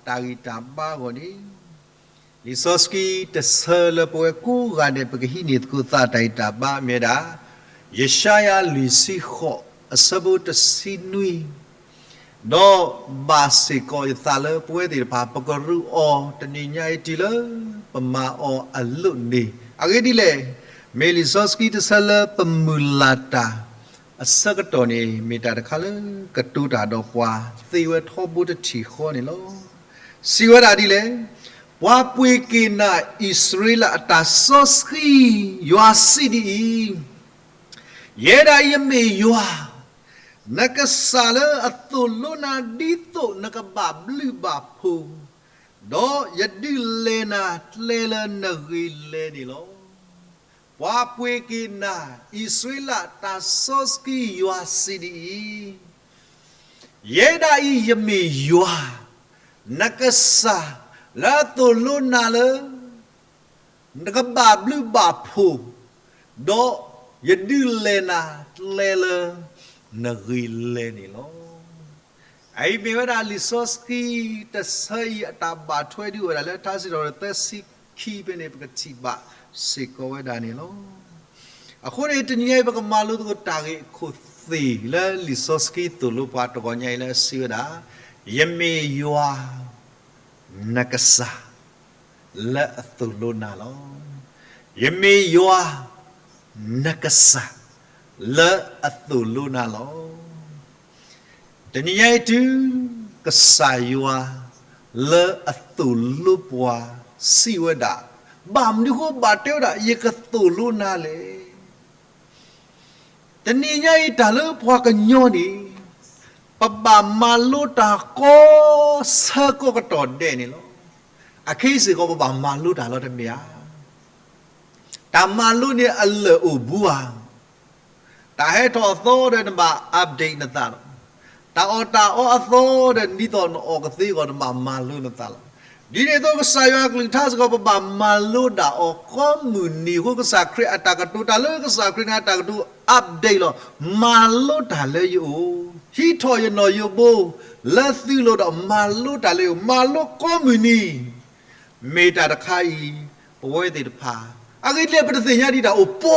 တၢ်ဂံၢ်တၢ်ဘါအဂီၢ်န့ၣ်, လံာ်စီဆှံတဆၢလၢပဝဲကိးဂၤဒဲး ပကဟံးန့ၢ်သကိးသးတၢ်ဂံၢ်တၢ်ဘါမ့ၢ်ဝဲဒၣ် ယၡါယၤလွံၢ်ဆံဃိး အဆၢဖိတဆံနွံ, ဒီးဘၣ်စ့ၢ်ကီးယသးလၢပဝဲသ့ၣ်တဖၣ် ပကရူးအီၤတနံၤညါအံၤတုၤလၢ ပမၤအီၤအလိၤန့ၣ်. အဂ့ၢ်ဒ်လဲၣ်, မ့ၢ်လံာ်စီဆှံတဆၢလၢပမုၢ်လၢ်တၢ် အဆၢကတီၢ်န့ၣ် မ့ၢ်တၢ်တခါလၢကတိၤတၢ်ဒီးပှၤသ့ဝဲထီဘိတထံၣ်ဃီန့ၣ်လီၤ. စံးဝဲဒၣ်ဒ်လဲၣ်, ပှၤပှ့ၤက့ၤနၤအံၣ်စရ့လးအတၢ်စီဆှံ, ယွၤစံးဒ်အံၤ, ယဲဒၣ်အံၤယမ့ၢ်ယွၤ, နကစၢ်လၢအသိၣ်လိနၤဒ်သိးနကဘၣ်ဘျုးဘၣ်ဖှိၣ်, ဒီးယဒုးလဲၤနၤကျဲလၢနဂ့ၤလဲၤန့ၣ်လီၤ. ပှၤပှ့ၤက့ၤနၤအံၣ်စရ့လးတၢ်စီဆှံ ယွၤစံးဒ်အံၤ, ယဲဒၣ်အံၤယမ့ၢ်ယွၤ, နကစၢ်လၢအသိၣ်လိနၤလၢ နကဘၣ်ဘျုးဘၣ်ဖှိၣ်, ဒီးယဒုးလဲၤနၤကျဲလၢ နဂ့ၤလဲၤန့ၣ်လီၤ. အအံၤမ့ၢ်ဝဲဒၣ်လံာ်စီဆှံတဆၢအံၤ အတၢ်ဘၣ်ထွဲဒုးဝဲဒၣ်လၢထါစံးထီၣ်ပတြၢၤသၢဆံခံဖဲန့ၣ် ပကထံၣ်ဘၣ်စ့ၢ်ကီးဝဲဒၣ်န့ၣ်လီၤ. အဃိန့ၣ် တနံၤညါအံၤ ပကမၤလိသကိးတၢ်ဂ့ၢ်အခိၣ်သ့ၣ်လၢလံာ်စီဆှံသိၣ်လိပှၤတဂီၤညါအံၤလၢအစံးဝဲဒၣ်, ယမ့ၢ်ယွၤ နကစၢ် လၢအသိၣ်လိနၤလီၤ. ယမ့ၢ်ယွၤ နကစၢ် လၢအသိၣ်လိနၤလီၤ. တနံၤညါအံၤတုၤ ကစၢ်ယွၤ လၢအသိၣ်လိပှၤစံးဝဲဒၣ်, ဘၣ်မနုၤဃိဘၣ်တဲဝဲဒၣ် ယကသိၣ်လိနၤလဲၣ်. တနံၤညါအံၤတၢ်လၢပှၤကညီန့ၣ် ပဘၣ်မၤလိတၢ်ကိးဆၢကိးကတီၢ်ဒဲးန့ၣ်လီၤ. အခဲအံၤစ့ၢ်ကီး ပဘၣ်မၤလိတၢ်လီၤတမ့ၢ်ဧါ. တၢ်မၤလိန့ၣ်အလၢာ်အိၣ်ဘူးဧါ. တၢ်ဟဲထီၣ်အသီဒီးနဘၣ် update နသးလီၤ. တၢ်အီၣ်တၢ်အီအသီဒီး ဒ်သိးနအီၣ်ကသ့အဂီၢ် နဘၣ်မၤလိနသးလီၤ. ဒ်န့ၣ်အသိး ကစၢ်ယွၤအကလုၢ်ကထါစ့ၢ်ကီး ပဘၣ်မၤလိဒၣ်အီၤကိးမုၢ်နံၤအဃိ ကစၢ်ခရံာ်အတၢ်ကတိၤ တၢ်လၢကစၢ်ခရံာ်န့ၣ်အတၢ်ကတိၤ update လီၤ. မၤလိတၢ်လၢယအိၣ်, ဟံးထီၣ်ယနီၣ်ယိးဘိ လၢသုလိၤဒီး မၤလိတၢ်လၢယအိၣ်, မၤလိကိးမုၢ်နံၤ မ့ၢ်တၢ်တခါအံၤ ပဝဲသ့ၣ်တဖၣ် အဂ့ၢ်ဒ်လဲၣ် ပတသ့ၣ်ညါဒံးတၢ်အိၣ်ပီ,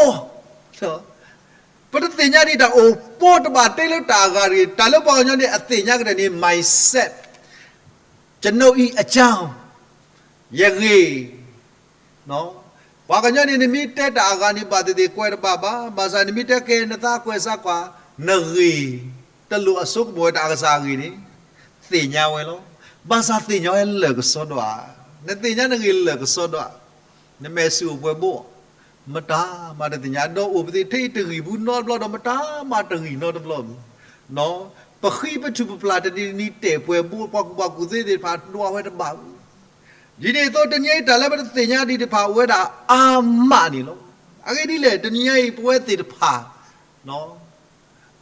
ပတသ့ၣ်ညါဒံးတၢ်အိၣ်ပီ တဘၣ်တဲလၢတၢ်အဂၤတဂ့ၤ. တၢ်လၢပှၤကညီန့ၣ် အသ့ၣ်ညါကတၢၢ်န့ၣ် mindset, ကျွန်ုပ်၏အကြောင်း, ယဂ့ၤ ပှၤကညီန့ၣ် နမ့ၢ်တဲတၢ်အဂၤန့ၣ် ဘၣ်သ့ၣ်သ့ၣ်ကွဲးတဘၣ်ဘၣ်. ဘၣ်ဆၣ်နမ့ၢ်တဲကဲနသးကွဲးစၢ်ကွၢ် နဂ့ၤ တလိၣ်အဆိကမိၣ်ဝဲတၢ်အကစၢ်အဂ့ၢ်န့ၣ် သ့ၣ်ညါဝဲလီၤ. ဘၣ်ဆၣ်သ့ၣ်ညါဝဲလၢာ်ကစီဒီဧါ. နသ့ၣ်ညါနဂ့ၤလၢာ်ကစီဒီဧါ. နမဲာ်ဆှးအိၣ်ပှဲၤဘိ, မတၤမၤတသ့ၣ်ညါ, ဒီးအိၣ်ပသ့ၣ်ထဲအံၤတဂံၢ်ဘူးနီတဘျီဒီး မတၤမၤတဂံၢ်နီတဘျီဘၣ်. ပဃံပထူၣ်ပပျၢ်တနံၤတနံၤတဲာ်ပှဲၤဘိ, ပှၤကူၣ်ဘၣ်ကူၣ်သ့သ့ၣ်တဖၣ်ဒွးဝဲတဘၣ်ဘၣ်. ဒ်န့ၣ်အသိး တနံၤအံၤတၢ်လၢပတသ့ၣ်ညါဒံးတဖၣ် အိၣ်ဝဲဒၣ်အါမးန့ၣ်လီၤ. အဂ့ၢ်ဒ်လဲၣ်, တနံၤအံၤ ပဝဲသ့ၣ်တဖၣ်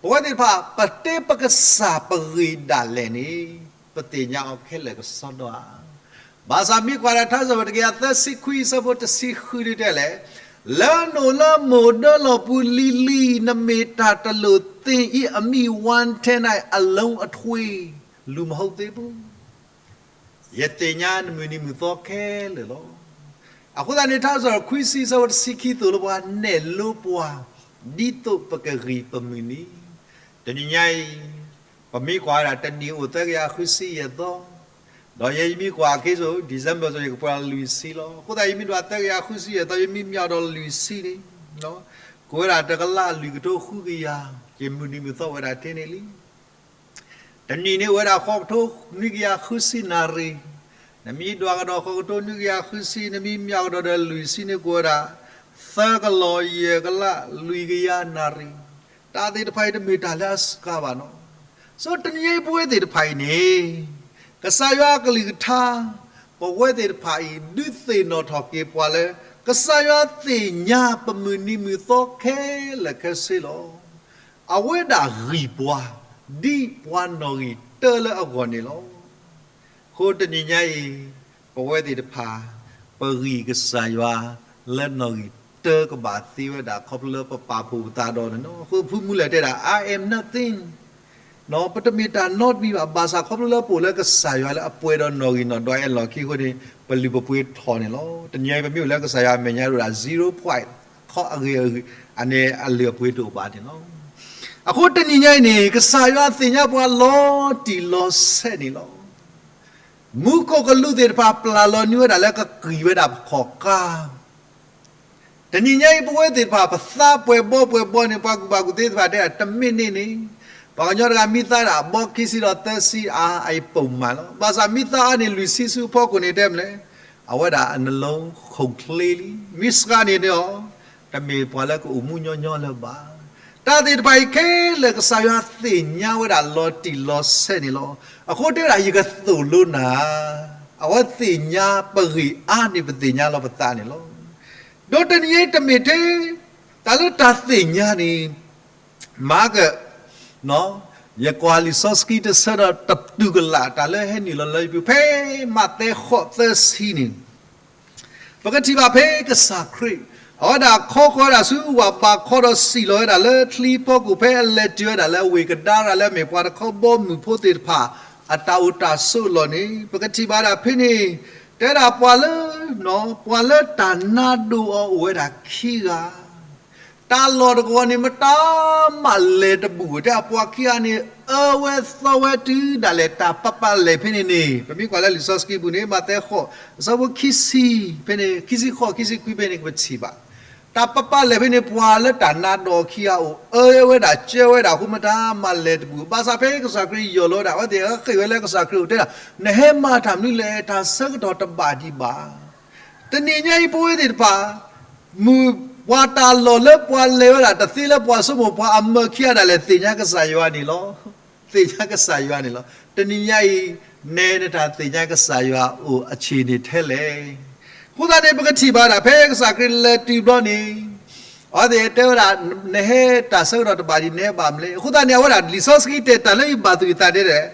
ပဝဲသ့ၣ်တဖၣ် ပတဲပကစၢ်ပဂ့ၤဒၣ်လဲာ်န့ၣ် ပသ့ၣ်ညါအီၤခဲလၢာ်ကစီဒီဧါ. ဘၣ်ဆၣ်မ့ၢ်ကွၢ်ဒၣ်ထါစံးထီၣ်ပတြၢၤတကယၤသၢဆံခွံ အဆၢဖိတဆံဃုဒုတဲလဲၣ်, လၢနအိၣ်လၢမိၢ်ဒၢလီၢ်ပူၤလံၤလံၤ နမ့ၢ်တၢ်တလိၣ်သ့ၣ်အံၤအမံၤ ဝါထဲနၢ်အလုံးအထွေ လူမဟုတ်သေးဘူး. ယသ့ၣ်ညါနမုၢ်နံၤမုၢ်သီခဲလၢာ်လီၤ. အဃိသတးန့ၣ် ထါစံးထီၣ်ပတြၢၤခွံဆံအဆၢဖိတဆံခံသိၣ်လိပှၤ နဲၣ်လိပှၤ ဒ်သိးပကဂံၢ်ပမုၢ်နံၤ. တနံၤညါအံၤ ပမ့ၢ်ကွၢ်ဝဲဒၣ်တနံၤအိၣ်သၢကယၤဃုဆံယဲၢ်သီ, ဒီးယဲယမ့ၢ်ကွၢ်အက့ၤစိ December စိ ယကပှဲၤဒီးလွံၢ်ဆံလီၤ. အဃိသတး ယမ့ၢ်ဒွးသၢကယၤဃုဆံယဲၢ်သီ ယမ့ၢ်မၠီၣ်ဒီးလွံၢ်ဆံန့ၣ် ကိးဝဲဒၣ်တကလးလွံၢ်ကထိဃုကယၤ, ယမုၢ်နံၤမုၢ်သီဝဲဒၣ်ထဲန့ၣ်လံ. တနံၣ်န့ၣ်အိၣ်ဝဲဒၣ်ဃိးကထိနွံကယၤဃုဆံနၣ်ရံၣ်, နမ့ၢ်ဒွးကဒီးဃိးကထိနွံကယၤဃုဆံ, နမ့ၢ်မၠီၣ်ကဒီးဒီးလွံၢ်ဆံန့ၣ် ကိးဝဲဒၣ် သၢကလီၤယဲၢ်ကလးလွံၢ်ကယၤနၣ်ရံၣ်. တၢ်သ့ၣ်တဖၣ်အံၤတမ့ၢ်တၢ်လၢအစှၤဘၣ်နီၤ. ဆိတနံၤအံၤပဝဲသ့ၣ်တဖၣ်အံၤန့ၣ် ကစၢ်ယွၤအကလုၢ်ကထါ ပဝဲသ့ၣ်တဖၣ်အံၤ ဒုးသ့ၣ်နီၣ်ထီၣ်က့ၤပှၤလၢ ကစၢ်ယွၤသ့ၣ်ညါပမုၢ်နံၤမုၢ်သီခဲလၢာ်ခဲဆ့လီၤ. အဝဲဒၣ်ဂံၢ်ပှၤ ဒ်ပှၤနီၣ်ဂံၢ်တၢလၢအဂီၢ်န့ၣ်လီၤ. အဃိတနံၤညါအံၤ ပဝဲသ့ၣ်တဖၣ် ပဂံၢ်ကစၢ်ယွၤလၢနီၣ်ဂံၢ်တၢကဘၣ်သ့ဝဲဒၣ် ခီဖျိလၢပပာ်ဖှိၣ်ပသးဒီးန့ၣ်လီၤ. အဃိဖုမူလဲၣ်တဲဒၣ် I am nothing ပတမ့ၢ်တၢ်နီတမံၤဘၣ်. ဘၣ်ဆၣ်ခီဖျိလၢပအိၣ်လၢကစၢ်ယွၤလၢအပှဲၤဒီးနီၣ်ဂံၢ်နီၣ်ဒွးအလီၢ်ခံအဃိန့ၣ် ပလုၢ်ပပှ့ၤထီၣ်န့ၣ်လီၤ. တနံၤအံၤပမ့ၢ်အိၣ်လၢကစၢ်ယွၤအမဲာ်ညါဒၣ် zero point ခီအဂ့ၤအဂ့ၤ အန့ၣ်အလုၢ်အပှ့ၤတအိၣ်ဘၣ်န့ၣ်လီၤ. အဃိတနံၤညါအံၤန့ၣ် ကစၢ်ယွၤသ့ၣ်ညါပှၤလီၤတံၢ်လီၤဆဲးန့ၣ်လီၤ. မူခိၣ်ကလူးသ့ၣ်တဖၣ်ပျၢ်လီၤနုာ်ဝဲဒၣ်လၢကဃံၢ်ဝဲဒၣ်ပခီၣ်ကါ တနံၤညါအံၤ ပဝဲသ့ၣ်တဖၣ် ပသးပှဲၤဘီပှဲၤဘီန့ၣ် ပှၤကူၣ်ဘၣ်ကူၣ်သ့သ့ၣ်တဖၣ်တဲဒၣ် တမ့ၢ်န့ၣ်န့ၣ် ပှၤကညီတဂၤမ့ၢ်သးဒၣ်အဘီခံဆံဒီးသၢဆံအါ အအံၤပိာ်မးလီၤ. ဘၣ်ဆၣ်မ့ၢ်သးအါန့ၣ် လွံၢ်ဆံဆူအဖီခိၣ်န့ၣ်တဲမနုၤလဲၣ်, အဝဲဒၣ်အနလုံးခုန်ချ့လံ. မ့ၢ်စှၤန့ၣ်န့ၣ်အီၤ တမ့ၢ်ပှၤလၢကအိၣ်မူညီညီလၢၤဘၣ်. တၢ်သ့ၣ်တဖၣ်အံၤခဲလၢာ် ကစၢ်ယွၤသ့ၣ်ညါဝဲဒၣ်လီၤတံၢ်လီၤဆဲးန့ၣ်လီၤ. အဃိတဲဝဲဒၣ် ယကသိၣ်လိနၤ, အဝဲသ့ၣ်ညါပဂံၢ်အါန့ၢ်ပသ့ၣ်ညါလီၤပသးန့ၣ်လီၤ. ဒီးတနံၤအံၤတမ့ၢ်ထဲ တၢ်လၢတၢ်သ့ၣ်ညါန့ၣ် မၤက ယကွၢ်လံာ်စီဆှံတဆၢဒီးတတူၢ်ကလာ် တၢ်လၢဟဲနုာ်လီၤလၢယပူၤ ဖဲမးသဲဃိးသၢဆံန့ၣ် ပကထံၣ်ဘၣ်ဖဲကစၢ်ခရံာ် အဝဲဒၣ်ခီဃီၤဝဲဒၣ်ဆူဝၢ်ဘးခီဒီးစံၣ်လီၤဝဲဒၣ်လၢချံဖီခိၣ် ဖဲအလဲၤတုၤဝဲဒၣ်လၢအဝ့ၢ်ကဒါရၤလၢအမ့ၢ်ပှၤတခီဘီမုၢ်ဖိသ့ၣ်တဖၣ် အတၢ်အိၣ်တၢ်ဆိးအလီၢ်န့ၣ် ပကထံၣ်ဘၣ်ဒၣ်ဖဲန့ၣ် တဲဒၣ်ပှၤလၢ ပှၤလၢတၢ်နါဒိးအီၤအိၣ်ဝဲဒၣ်ခံဂၤ တၢ်လီၢ်တကဝီၤန့ၣ် မတၤမးလဲၤတဘူၣ် တဲပှၤခံဂၤန့ၣ် အၢဝဲသီဝဲတုၤဒၣ်လဲာ် တၢ်ပာ်ပာ်လဲၢ်ဖဲန့ၣ်န့ၣ် ပမ့ၢ်ကွၢ်လၢလံာ်စီဆှံပူၤန့ၣ် မးသဲဃိး အဆၢဖိခံဆံဖဲန့ၣ် ခံဆံဃိး ခံဆံခွံဖဲန့ၣ် ပထံၣ်ဘၣ် တၢ်ပာ်ပာ်လဲၢ်ဖဲန့ၣ် ပှၤလၢတၢ်နါဒိးခံဂၤအိၣ် အၢဝဲဒၣ် ကၢဝဲဒၣ်အဃိ မတၤမးလဲၤတဘူၣ် ဘၣ်ဆၣ်ဖဲကစၢ်ခရံာ်ယီၢ်လီၤဝဲဒၣ် အဝဲသ့ၣ်ဃ့ၢ်ဝဲလၢကစၢ်ခရံာ်အိၣ်တဲဒၣ် နဟဲမၤတၢ်မနုၤလဲၣ် တၢ်ဆၢကတီၢ်တဘၣ်ဒံးဘၣ် တနံၤညါအံၤ ပဝဲသ့ၣ်တဖၣ် မုၢ်ပှၤတၢ်လီၢ်လၢပှၤလဲၤဝဲဒၣ် တသ့လၢပှၤဆိကမိၣ် ပှၤအမၢခံဂၤဒၣ်လဲာ် သ့ၣ်ညါကစၢ်ယွၤန့ၣ်လီၤ. သ့ၣ်ညါကစၢ်ယွၤန့ၣ်လီၤ. တနံၤညါအံၤ နဲနတၢ်သ့ၣ်ညါကစၢ်ယွၤအိၣ်အဆံးန့ၣ်ထဲလဲၣ်. အဃိသတးန့ၣ် ပကထံၣ်ဘၣ်ဒၣ် ဖဲကစၢ်ခရံာ်လဲၤတုၤဘျီန့ၣ် အဝဲသ့ၣ်တဲဝဲဒၣ် နဟဲတၢ်ဆၢကတီၢ်တဘၣ်ဒံး နဟဲဘၣ်မနုၤလဲၣ်. အဃိသတးန့ၣ် အဝဲဒၣ် လံာ်စီဆှံတဲ တၢ်လၢယဘၣ်သူၣ်ယသးတဲဒၣ်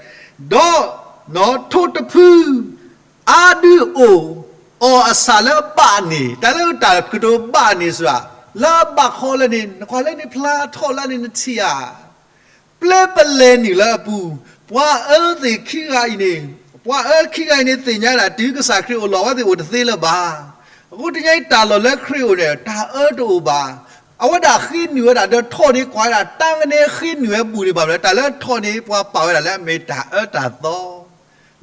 ဒီး ထိၣ်တဖု အါဒုးအိၣ် အီၣ်အဆၣ်လၢဘၣ်န့ၣ် တၢ်လၢတၢ်ကတိၤဘၣ်န့ၣ်စ့ၢ် လၢဘၣ်ခီလၢန့ၣ် နကွၢ်လၢန့ၣ်ဖျါထီၣ်လၢန့ၣ်နထံၣ်ဧါ. ပျဲပလဲၤနုာ်လၢအပူၤ, ပှၤအၢသ့ၣ်ခံဂၤအံၤန့ၣ်, ပှၤအၢခံဂၤအံၤန့ၣ် သ့ၣ်ညါဒၣ် တုၤကစၢ်ခရံာ်အိၣ်လီၤ အဝဲသ့ၣ်အိၣ်တသ့လၢၤဘၣ်. အဃိတနံၤညါအံၤ တၢ်လီၢ်လၢခရံာ်အိၣ်န့ၣ် တၢ်အၢတအိၣ်ဘၣ်. အဝဲဒၣ်ဃ့နုာ်ဝဲဒၣ်ဒီးထီၣ်န့ၣ် ကွၢ်ဝဲဒၣ် တၢ်ကန့ၣ်ဃ့နုာ်ဝဲဘူၣ်န့ၣ်ဘၣ်မနုၤလဲၣ်, တၢ်လၢထီၣ်န့ၣ် ပှၤပာ်ဝဲဒၣ်လၢအမ့ၢ်တၢ်အၢတၢ်သီ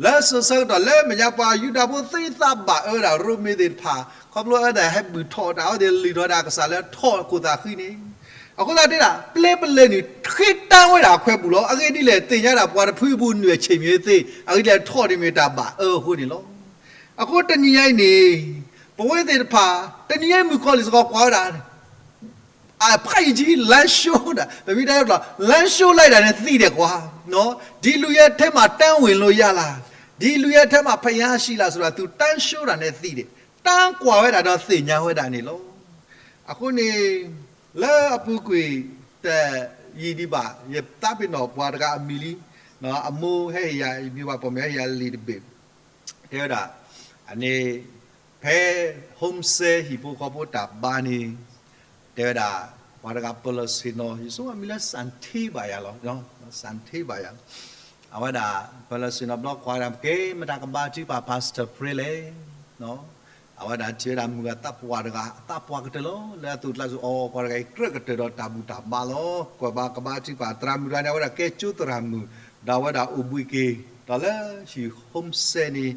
လၢစိၤဆၢကတီၢ်လၢမဲာ်ညါ ပှၤယူဒၤဖိသ့သးဘၣ်အၢဒၣ်ရိမ့ၤသ့ၣ်တဖၣ် ခီဖျိအၢဒၣ်ဟဲဘူၣ်ထီၣ်တၢ် အဝဲသ့ၣ်လုၢ်ထီၣ်ဒၣ်ကစၢ်လၢထီၣ်ခိၣ်သးဃံန့ၣ်, အဃိသတးတဲဒၣ် ပျဲပလဲၤနုာ် ဃ့တၢ်ဝဲဒၣ်အခွဲးပူၤလီၤ. အဂ့ၢ်ဒ်လဲၣ် သ့ၣ်ညါဒၣ်ပှၤတဖုအပူၤနုာ်အဆ့ၣ်မံၤသ့ အဂ့ၢ်ဒ်လဲၣ်ထီၣ်န့ၣ်မ့ၢ်တၢ်ဘၣ်အၢအဃိန့ၣ်လီၤ. အဃိတနံၤညါအံၤန့ၣ် ပဝဲသ့ၣ်တဖၣ် တနံၤညါအံၤမုၣ်ကီၤလံၢ်စ့ၢ်ကီးကွၢ်ဝဲဒၣ် အဖးယံာ်ကံ လမ်းလျှောက်ဒၣ် ပမ့ၢ်တဲလီၤ လမ်းလျှောက်လိုက်တာနဲ့ သိတယ်ကွာ, ဒီလူရဲ့ထဲမှာ တန်းဝင်လို့ရလား, ဒီလူရဲ့ထဲမှာ ဘုရားရှိလားဆိုတာ သူတန်းလျှောက်တာနဲ့ သိတယ်, တၢ်ကွၢ်ဝဲဒၣ်ဒီးသ့ၣ်ညါဝဲဒၣ်န့ၣ်လီၤ. အဃိန့ၣ် လၢအပူၤကွံာ်တယံာ်ဒံးဘၣ် ယသးပ့ၤနီၣ်ပှၤတဂၤအမံၤလံ, အမိၢ်ဟဲဟ့ၣ်ယၤ မ့ၢ်ပှၤပိာ်မုၣ်ဟဲဟ့ၣ်ယၤလံာ်တဘ့ၣ် တဲဝဲဒၣ် အန့ၣ် ဖဲ home cell ဟံၣ်ဖိဃီဖိတၢ်ဘါန့ၣ် တဲဝဲဒၣ် ပှၤတဂၤပၢၢ်လီၤဆ့ၣ်နီၤ ယဆိကမိၣ်မံၤလၢ စၣ်ထ့ဘၣ်ယၤလီၤ, စၣ်ထ့ဘၣ်ယၤ, အဝဲဒၣ် ပၢၢ်လီၤဆ့ၣ်နီၤဘျီကွၢ်ဝဲဒၣ် ကဲမတၤကဘါထုကဖၣ် Pastor Pray လဲၣ် အဝဲဒၣ်ထံၣ်ဝဲဒၣ်မုၢ်ဂၤသးပှၢ်တဂၤ အသးပှၢ်ကတၢၢ်လီၤ လၢအသူၣ်ကျါစ့ၢ် အိ ပှၤတဂၤအံၤကြၢးကတၢၢ်ဒီးတၢ်ဘူၣ်တၢ်ဘါလီၤ ကွၢ်ဘၣ်ကဘါထုကဖၣ် သရၣ်မုၣ်တဂၤန့ၣ် အဝဲဒၣ်ကဲကၠိသရၣ်မုၣ် ဒီးအဝဲဒၣ်အိၣ်ဘှံးက့ၤ ဒီးလၢဟံၣ် home cell န့ၣ်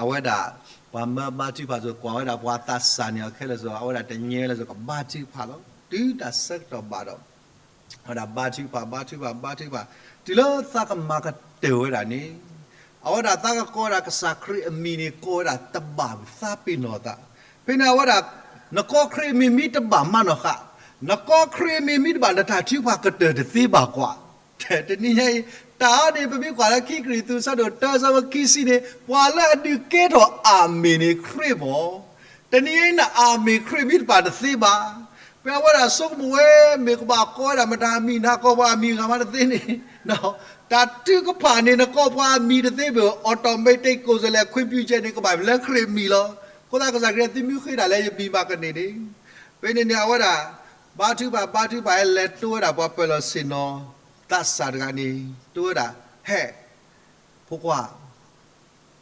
အဝဲဒၣ် ပှၤမၢဘါထုကဖၣ်စ့ၢ် ကွၢ်ဝဲဒၣ်ပှၤသးစၢ်န့ၣ်အီၤခဲလၢာ်စ့ၢ် အဝဲဒၣ်တညဲလၢစ့ၢ် ကဘါထုကဖၣ်လီၤ တုၤတၢ်ဆၢကတီၢ်ဘၣ်ဒီး အဝဲဒၣ်ဘါထုကဖၣ် ဘါထုကဖၣ် ဘါထုကဖၣ် တုၤလၢသးကမၤကတၢၢ်ဝဲဒၣ်န့ၣ် အဝဲဒၣ်သးကကိးဝဲဒၣ်ကစၢ်ခရံာ်အမံၤန့ၣ် ကိးဝဲဒၣ်တဘၣ် သးပ့ၤနီၣ်သး ဖဲန့ၣ်အဝဲဒၣ် နကိးခရံာ်အမံၤမ့ၢ်တဘၣ်မးနီၢ်ဃၣ် နကိးခရံာ်အမံၤမ့ၢ်တဘၣ် နတၢ်ထုကဖၣ်ကတၢၢ်တသ့ဘၣ်ကွၢ် တနံၤညါအံၤ တၢ်အံၤန့ၣ် ပမ့ၢ်ကွၢ်လၢခံကရံၣ်သူး ဆၢဒိၣ်တၢ ဆၢဖိခံဆံန့ၣ် ပှၤလၢအဒုးကဲထီၣ်အၤမ့ၣ်န့ၣ် ခရံာ်မ့ၢ် တနံၤညါအံၤ နအၤမ့ၣ်ခရံာ်မ့ၢ်တဘၣ်တသ့ဘၣ်. ဖဲအဝဲဒၣ်ဆိကမိၣ်ဝဲ မ့ၢ်ကဘၣ်ကိးဝဲဒၣ်မတၤအမံၤ နကိးပှၤအမံၤဂ့ၤမးတသ့န့ၣ် တၢ်ထုကဖၣ်န့ၣ် နကိးပှၤအမံၤတသ့ဘၣ် automatic ကိးစလဲ ခွင့်ပြုချက်န့ၣ် ကဘၣ်လၢခရံာ်အမံၤလီၤ. အဃိသတးကစၢ်ခရံာ်သုမ့ၢ်ဃ့တၢ်လၢယမံၤမးကန့ၢ်န့ၣ် ဖဲန့ၣ်န့ၣ် အဝဲဒၣ် ဘါထုကဖၣ် ဘါထုကဖၣ် ဟဲလဲၤတိဝဲဒၣ်ပှၤပၢၢ်လီၤဆ့ၣ်နီၤ သးစၢ်တဂၤန့ၣ် တဲဝဲဒၣ်, ဟဲ, ဖိခွါ,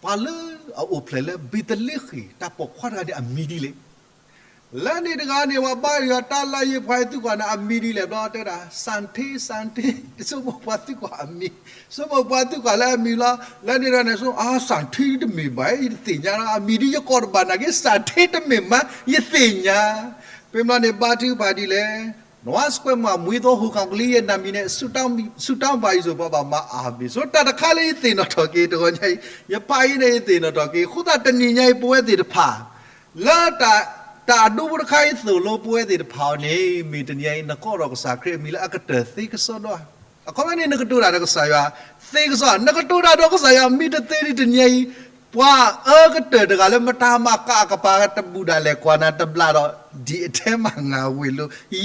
ပှၤလၢအအိၣ်ဖျဲၣ်လၢဘ့းသလ့ဃ့ၣ် တၢ်ပိာ်ခွါတဂၤန့ၣ် အမံၤဒ်လဲၣ်. လၢန့ၣ်တဂၤန့ၣ် ပှၤဘါယွၤတၢ်လၢယ့ၢ်ပှၤသုကွၢ်န့ၣ် အမံၤဒ်လဲၣ်ဘျီ တဲဒၣ် စၣ်ထ့ စၣ်ထ့, ဆိကမိၣ်ပှၤသုကွၢ်အမံၤ, ဆိကမိၣ်ပှၤသုကွၢ်လၢအမံၤလီၤ. လၢန့ၣ်တဂၤန့ၣ် ဆိ, အါ, စၣ်ထ့တမ့ၢ်ဘၣ်, ယတသ့ၣ်ညါလီၤ, အမံၤဒ်ယကိးတဘၣ်နာ်က့ စၣ်ထ့တမ့ၢ်မး ယသ့ၣ်ညါ. ဖဲမ့ၢ်န့ၣ် ဘါထုကဖၣ်ဒ်လဲၣ်, နွၤစကွဲးမး မွေးသော ဟူးခီၣ်ကလံ ယနာမည်နဲ့ ဆုတောင်းပါ ယစိၤ ပှၤဘၣ်မၤအၤမ့ၣ်, ဆိတၢ်တခါလၢယသ့ၣ်နီၣ်ထီၣ်က့ၤ တဂီၤညါအံၤ, ယဖးအံၤန့ၣ် ယသ့ၣ်နီၣ်ထီၣ်က့ၤ, အဃိသတးတနံၤညါအံၤ ပဝဲသ့ၣ်တဖၣ် လၢ တၢ်အဒိပတခါအံၤသိၣ်လိပဝဲသ့ၣ်တဖၣ်အီၤန့ၣ် မ့ၢ်တနံၤညါအံၤ နကိးထီၣ်ကစၢ်ခရံာ်အမံၤလၢအကတၢၢ်သ့ကစီဒီဧါ. အခီပညီန့ၣ် နကတိၤတၢ်ဒီးကစၢ်ယွၤသ့ကစီ, နကတိၤတၢ်ဒီးကစၢ်ယွၤမ့ၢ်တသ့ဒ်တနံၤညါအံၤ, ပှၤအၢကတၢၢ်တဂၤလၢမတၤမၤကးအကပၤတဘူၣ်ဒၣ်လဲာ်ကွၢ်နၤတဘျးဒီး ဒ်အထဲမၤငၤဝ့ၤလိ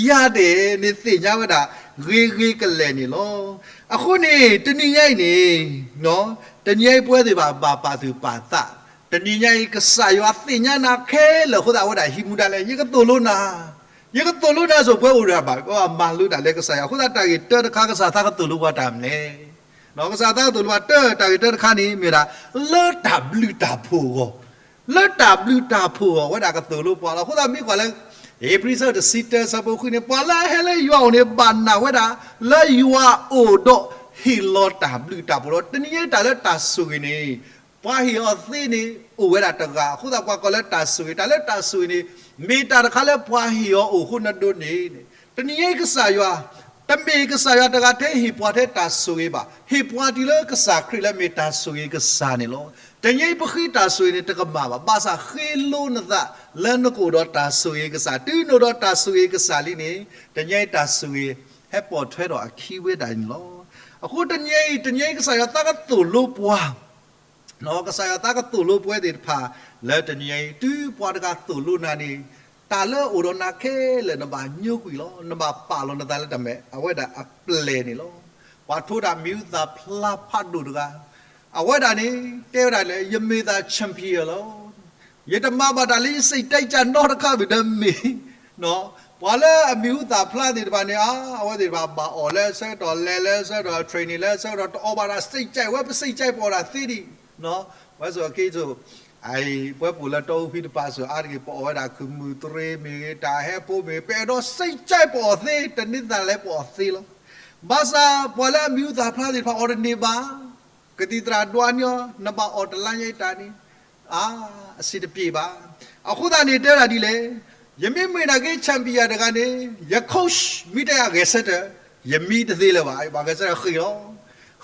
ယၤဒဲးန့ၣ်သ့ၣ်ညါဝဲဒၣ် ဂ့ၤဂ့ၤကလဲာ်န့ၣ်လီၤ. အဃိန့ၣ် တနံၤညါအံၤန့ၣ် တနံၤညါအံၤပဝဲသ့ၣ်တဖၣ်ဘၣ်ပာ်သူၣ်ပာ်သး, တနံၤညါအံၤ ကစၢ်ယွၤသ့ၣ်ညါနၤခဲလၢာ်အဃိသတး အဝဲဒၣ်ဟံးမူဒါလဲၣ်, ယကသိၣ်လိနၤ, ယကသိၣ်လိနၤစိၤ ပဝဲအိၣ်ဒၣ်ဘၣ် ပဘၣ်မၤလိတၢ်လၢကစၢ်ယွၤ, အဃိသတးတၢ်ဂ့ၢ်တၢတခါ ကစၢ်သးကသိၣ်လိပှၤတၢ်မနုၤလဲၣ်. ကစၢ်သးကသိၣ်လိပှၤတၢ်ဂ့ၢ်တၢတခါန့ၣ် မ့ၢ်ဝဲဒၣ် လၢတၢ်ဘျုးတၢ်ဖှိၣ်အဂီၢ်, လၢတၢ်ဘျုးတၢ်ဖှိၣ်အဂီၢ် အဝဲဒၣ်ကသိၣ်လိပှၤလီၤ. အဃိသတးမ့ၢ်ကွၢ်လၢ ဧ့ၤဘြံၤ အဆၢတဆံတၢ အဆၢဖိဃုန့ၣ် ပှၤလၢအဟဲလၢယွၤအအိၣ်န့ၣ် ဘၣ်နာ်ဝဲဒၣ် လၢယွၤအအိၣ်ဒီး ဟ့ၣ်လီၤတၢ်ဘျုးတၢ်ဖှိၣ်လီၤ. တနံၤညါတၢ်လၢတၢ်ဆိၣ်ဂ့ၤန့ၣ် ပှၤဟ့ၣ်အီၤသ့န့ၣ် အိၣ်ဝဲဒၣ်တဂၤ, အဃိသတးပှၤကိးလၢတၢ်ဆိၣ်ဂ့ၤ, တၢ်လၢတၢ်ဆိၣ်ဂ့ၤန့ၣ် မ့ၢ်တၢ်တခါလၢပှၤဟ့ၣ်အီၤအိၣ်အဃိနဒိးန့ၢ်န့ၣ်, တနံၤညါအံၤကစၢ်ယွၤ တမ့ၢ်ကစၢ်ယွၤတဂၤထဲဟ့ၣ်ပှၤထဲတၢ်ဆိၣ်ဂ့ၤဘၣ်, ဟ့ၣ်ပှၤတုၤလၢကစၢ်ခရံာ်လၢမ့ၢ်တၢ်ဆိၣ်ဂ့ၤကစၢ်န့ၣ်လီၤ. တနံၤညါအံၤပဃ့တၢ်ဆိၣ်ဂ့ၤန့ၣ် တကမၣ်ဘၣ်, ဘၣ်ဆၣ်ဃ့လိနသး လၢနကအိၣ်ဒီးတၢ်ဆိၣ်ဂ့ၤကစၢ်, တုၤနအိၣ်ဒီးတၢ်ဆိၣ်ဂ့ၤကစၢ်လံန့ၣ် တနံၤညါအံၤတၢ်ဆိၣ်ဂ့ၤ ဟဲပိာ်ထွဲထီၣ်အခံဝဲဒၣ်န့ၣ်လီၤ. အဃိတနံၤညါအံၤ တနံၤညါအံၤကစၢ်ယွၤသးကသိၣ်လိပှၤ ကစၢ်ယွၤသးကသိၣ်လိပဝဲသ့ၣ်တဖၣ် လၢတနံၤညါအံၤ တုၤပှၤတဂၤသိၣ်လိနၤန့ၣ် တၢ်လၢအိၣ်ဒီးနၤခဲလၢာ် နဘၣ်ညိကွံာ်လီၤ, နဘၣ်ပာ်လီၤနသးလၢတၢ်မဲာ် အဝဲဒၣ်အပျဲၢ်န့ၣ်လီၤ. ပှၤထိးတၢ်မံၤဟူသၣ်ဖျါဖးဒိၣ်တဂၤ အဝဲဒၣ်န့ၣ် တဲဝဲဒၣ်လၢ ယမ့ၢ်သး champion လီၤ. ယတမၤဘၣ်တၢ်လၢယစိတ်ကြိုက်နီတခါဘၣ်ဒီးမ့ၢ် ပှၤလၢအမံၤဟူသၣ်ဖျါသ့ၣ်တဖၣ်န့ၣ် အါ အဝဲသ့ၣ်တဖၣ်ဘၣ်အီၣ်လၢဆၢကတီၢ်လဲၤလၢဆၢကတီၢ် training လၢဆၢကတီၢ်တအီၣ်ဘၣ်တၢ် စိတ်ကြိုက် ဝဲပစိတ်ကြိုက်ပအီၣ်တၢ်သ့ဒံး ဝဲစိၤအခံစိၤ ပဝဲပအိၣ်လၢတီအူဖံတပၤစိၤ အါတက့ၢ် ပအီၣ်ဝဲဒၣ်ခုးမုၢ်သရ့မ့ၢ်ဂ့ၤ တၢ်ဟဲဖိမ့ၢ်ဂ့ၤ ပအဲၣ်ဒိးစိတ်ကြိုက်ပအီၣ်သ့ တန့ၢ်သးလဲၣ်ပအီၣ်သ့လီၤ. ဘၣ်ဆၣ်ပှၤလၢအမံၤဟူသၣ်ဖျါသ့ၣ်တဖၣ်အီၣ်တန့ၢ်ဘၣ် ကသံၣ်သရၣ်ဒွးန့ၢ်အီၤ နဘၣ်အီၣ်တလါညါအံၤတၢ်န့ၣ် အါ အဆင်တပြေဘၣ်. အဃိသတးန့ၣ် တဲဝဲဒၣ်ဒ်လဲၣ်, ယမ့ၢ်မ့ၢ်နာ်က့ champion တဂၤန့ၣ် ယ coach မ့ၢ်တဲယၤဂဲၤဆၢထၢၣ် ယမံၤတသ့လၢၤဘၣ် ဘၣ်ဂဲၤဆၢထၢၣ်ဃ့ၢ်လီၤ.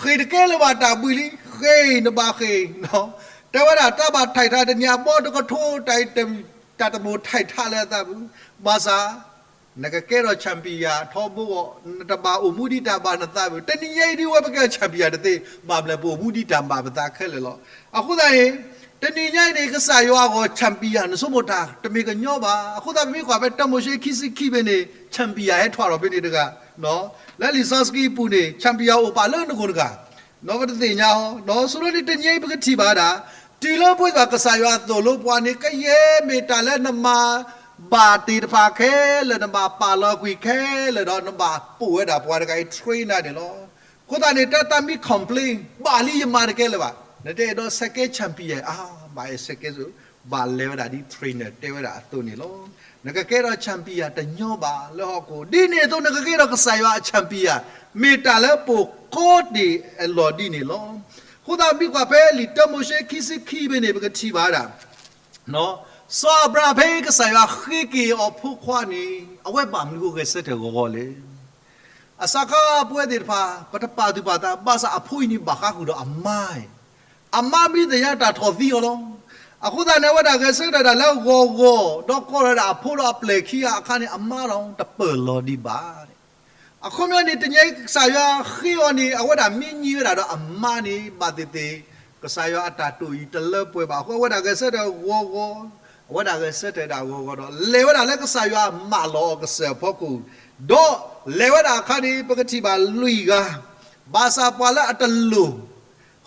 ဃ့ၢ်တကဲလၢၤဘၣ်တၢ်ဘှံးလံ ဃ့ၢ်နဘၣ်ဃ့ၢ် တဲဝဲဒၣ်တၢ်ဘၣ်ထဲးထးတနံၤအဘီတကထိ တၢ်တမိၣ်ထဲးထးလၢအသးပူၤ ဘၣ်ဆၣ် နကကဲထီၣ် champion ထီဘိအီၤ နတဘၣ်အိၣ်မူဒံးတၢ်ဘၣ်နသးဘၣ်. တနံၤညါအံၤဒ်ဝဲပကဲထီၣ် champion တသ့ ဘၣ်မနုၤပအိၣ်မူဒံးတၢ်ဘၣ်ပသးခဲလၢာ်လီၤ. အဃိသတးန့ၣ် တနံၤညါအံၤန့ၣ် ကစၢ်ယွၤအဂီၢ် champion နဆိကမိၣ်တၢ်တမ့ၢ်ကညီဘၣ်. အဃိသတးပမ့ၢ်ကွၢ်ဖဲတၢမိၤၡ့ခံဆံခံဖဲန့ၣ် champion ဟဲထီၣ်ထီၣ်ဖဲန့ၣ်တဂၤ လၢလံာ်စီဆှံအပူၤန့ၣ် champion အိၣ်ပာ်လၢနဂီၢ်တဂၤ ပတသ့ၣ်ညါအီၤ ဒီးဆိကမိၣ်န့ၣ် တနံၤအံၤပကထံၣ်ဘၣ်ဒၣ် တုၤလၢပဝဲသ့ၣ်ကစၢ်ယွၤသိၣ်လိပှၤန့ၣ် ကယဲၢ်မ့ၢ်တၢ်လၢနမၤဘၣ်တ့ၢ်တဖၣ်ခဲလၢာ် နဘၣ်ပာ်လီၤကွံာ်ခဲလၢာ်ဒီး နဘၣ်ပိာ်ဝဲဒၣ်ပှၤတဂၤအံၤ trainer န့ၣ်လီၤ. အဃိသတးန့ၣ် တၢ်တၢ်မ့ၢ် complain ဘၣ်လံယမၤတကဲလၢၤဘၣ်. နတအဲၣ်ဒိး second champion အါ ဘၣ်အဲၣ် second ဘၣ်လဲၤဝဲဒၣ်ဒ် trainer တဲဝဲဒၣ်အသိးန့ၣ်လီၤ. နကကဲထီၣ် champion တညီဘၣ်လၢဟီၣ်ခိၣ် ဒ်န့ၣ်အသိး နကကဲထီၣ်ကစၢ်ယွၤအ champion မ့ၢ်တၢ်လၢပိာ်ကီတ့ၢ်အလီၢ်ဒ်န့ၣ်လီၤ. အဃိသတးမ့ၢ်ကွၢ်ဖဲလံာ်တၢမိၤၡ့ခံဆံခံဖဲန့ၣ် ပကထံၣ်ဘၣ်ဒၣ် စီၤအၤဘြၤဟၣ်ဖဲကစၢ်ယွၤဃ့က့ၤအီၤဖိခွါန့ၣ် အဝဲဘၣ်မနုၤအဃိဂဲၤဆၢထၢၣ်ဂီၤဂီၤလဲၣ်. အစးခါပဝဲသ့ၣ်တဖၣ် ပတပာ်သူၣ်ပာ်သး ဘၣ်ဆၣ်အဖိအံၤန့ၣ်ဘၣ်ဃးဃုာ်ဒီးအမါ, အမါမ့ၢ်သ့ၣ်ညါတၢ်ထီၣ်သံအီၤလီၤ. အဃိသတးန့ၣ် အဝဲဒၣ်ဂဲၤဆၢထၢၣ်ဒၣ်လၢဂီၤဂီၤ ဒီးကိးထီၣ်ဝဲဒၣ်အဖိဒီးအပျဲၢ်ခံဂၤအခါန့ၣ် အမါဒီးတပၢၢ်လီၤဒံးဘၣ်. အခီပညီန့ၣ် တနံၤအံၤကစၢ်ယွၤဃ့အီၤန့ၣ် အဝဲဒၣ်မ့ၢ်ညံးဝဲဒၣ်ဒီးအမါန့ၣ် ဘၣ်သ့ၣ်သ့ၣ် ကစၢ်ယွၤအတၢ်တိာ်အံၤတလၢပှဲၤဘၣ်အဃိ အဝဲဒၣ်ဂဲၤဆၢထၢၣ်ဂီၤဂီၤ, အဝဲဒၣ်ဂဲၤဆၢထၢၣ်ဒၣ်ဂီၤဂီၤဒီး လဲၤဝဲဒၣ်လၢကစၢ်ယွၤမၢလီၤအီၤကစၢၢ်အဖီခိၣ်, ဒီးလဲၤဝဲဒၣ်အခါန့ၣ် ပကထံၣ်ဘၣ်လွံၢ်ဂၤ, ဘၣ်ဆၣ်ပှၤလၢအတလိၣ်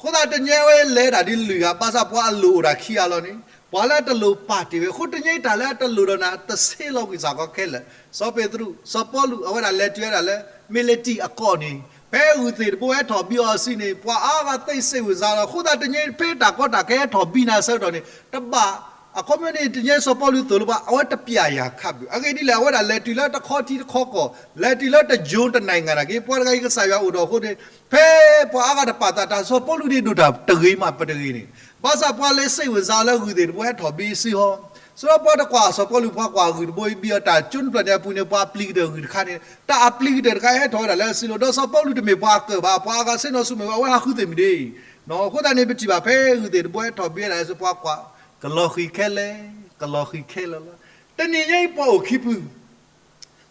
အဃိသတးတနံၤအံၤဝဲလဲၤဒၣ်ဒ်လွံၢ်ဂၤ ဘၣ်ဆၣ်ပှၤအလိၣ်အိၣ်ဒၣ်ခံဂၤလီၤန့ၣ် ပှၤလၢအတလိၣ်ပာ်တ့ၢ်ဝဲ အဃိတနံၤအံၤတၢ်လၢအတလိၣ်ဒီးနၤ တဆ့လီၤကွံာ်စ့ၢ်ကီးခဲလၢာ်. စီၤပ့းတရူး စီၤပီလူး အဝဲဒၣ်လဲၤတုၤဝဲဒၣ်လၢ military အကီၢ်န့ၣ် ဖဲဂုၢ်သ့ၣ်တဘိဟဲထီၣ်ဘံအီၤအဆၢန့ၣ် ပှၤအါဂၤသ့စံးဝံၤစါလီၤ. အဃိသတးတနံၤအံၤ ဖဲတၢ်ကီတၢ်ခဲဟဲထီၣ်ဘံနၤအဆၢကတီၢ်န့ၣ် တဘၣ်, အခီပညီန့ၣ် တနံၤအံၤစီၤပီလူးသိၣ်လိပှၤ အဝဲတပျဲၢ်ယၤခါဘုး. အဂ့ၢ်ဒ်လဲၣ် အဝဲဒၣ်လဲၤတုၤလၢတခီထံတခီကီၢ်, လဲၤတုၤလၢတယိၤတနံၣ်ဂၤနာ်က့ ပှၤတဂၤအံၤကစၢ်ယွၤအိၣ်ဒီးအဃိန့ၣ် ဖဲပှၤအါဂၤတပာ်သး တၢ်စီၤပီလူးန့ၣ်ဒိၣ်တၢ်တဂ့ၤမးပတဂ့ၤန့ၣ်, ဘၣ်ဆၣ်ပှၤလဲၤစံးဝံၤစါလၢဂုၢ်သ့ၣ်တဘိဟဲထီၣ်ဘံအဆၢဟီ, ဆိုတော့ ပှၤတကွၢ်စီၤပီလူး ပှၤကွၢ်ဂုၢ်တဘိအံၤဘံအီၤ တၢ်ကၠိတဖျၢၣ်န့ၣ်အပူၤန့ၣ် ပှၤအပျံၤကတၢၢ်ဂုၢ်တခါန့ၣ် တၢ်အပျံၤကတၢၢ်တခါဟဲထီၣ်ဝဲဒၣ်လၢအစုလိၤ ဒီးစီၤပီလူးတမ့ၢ်ပှၤအကၢၣ်ဘၣ်, ပှၤအါဂၤဆ့ၣ်နီၤဆူမဲာ်ဝဲ အဝဲဟးဃုသ့ၣ်မံၤဒ့, အဃိသတးန့ၣ် ပထံၣ်ဘၣ်ဖဲဂုၢ်သ့ၣ်တဘိဟဲထီၣ်ဘံဝဲဒၣ်လၢအဆၢ ပှၤကွၢ် ကလီၤဃံၤခဲလၢာ်, ကလီၤဃံၤခဲလၢာ်လီၤ. တနံၤညါအံၤပှၤအိၣ်ခံဖု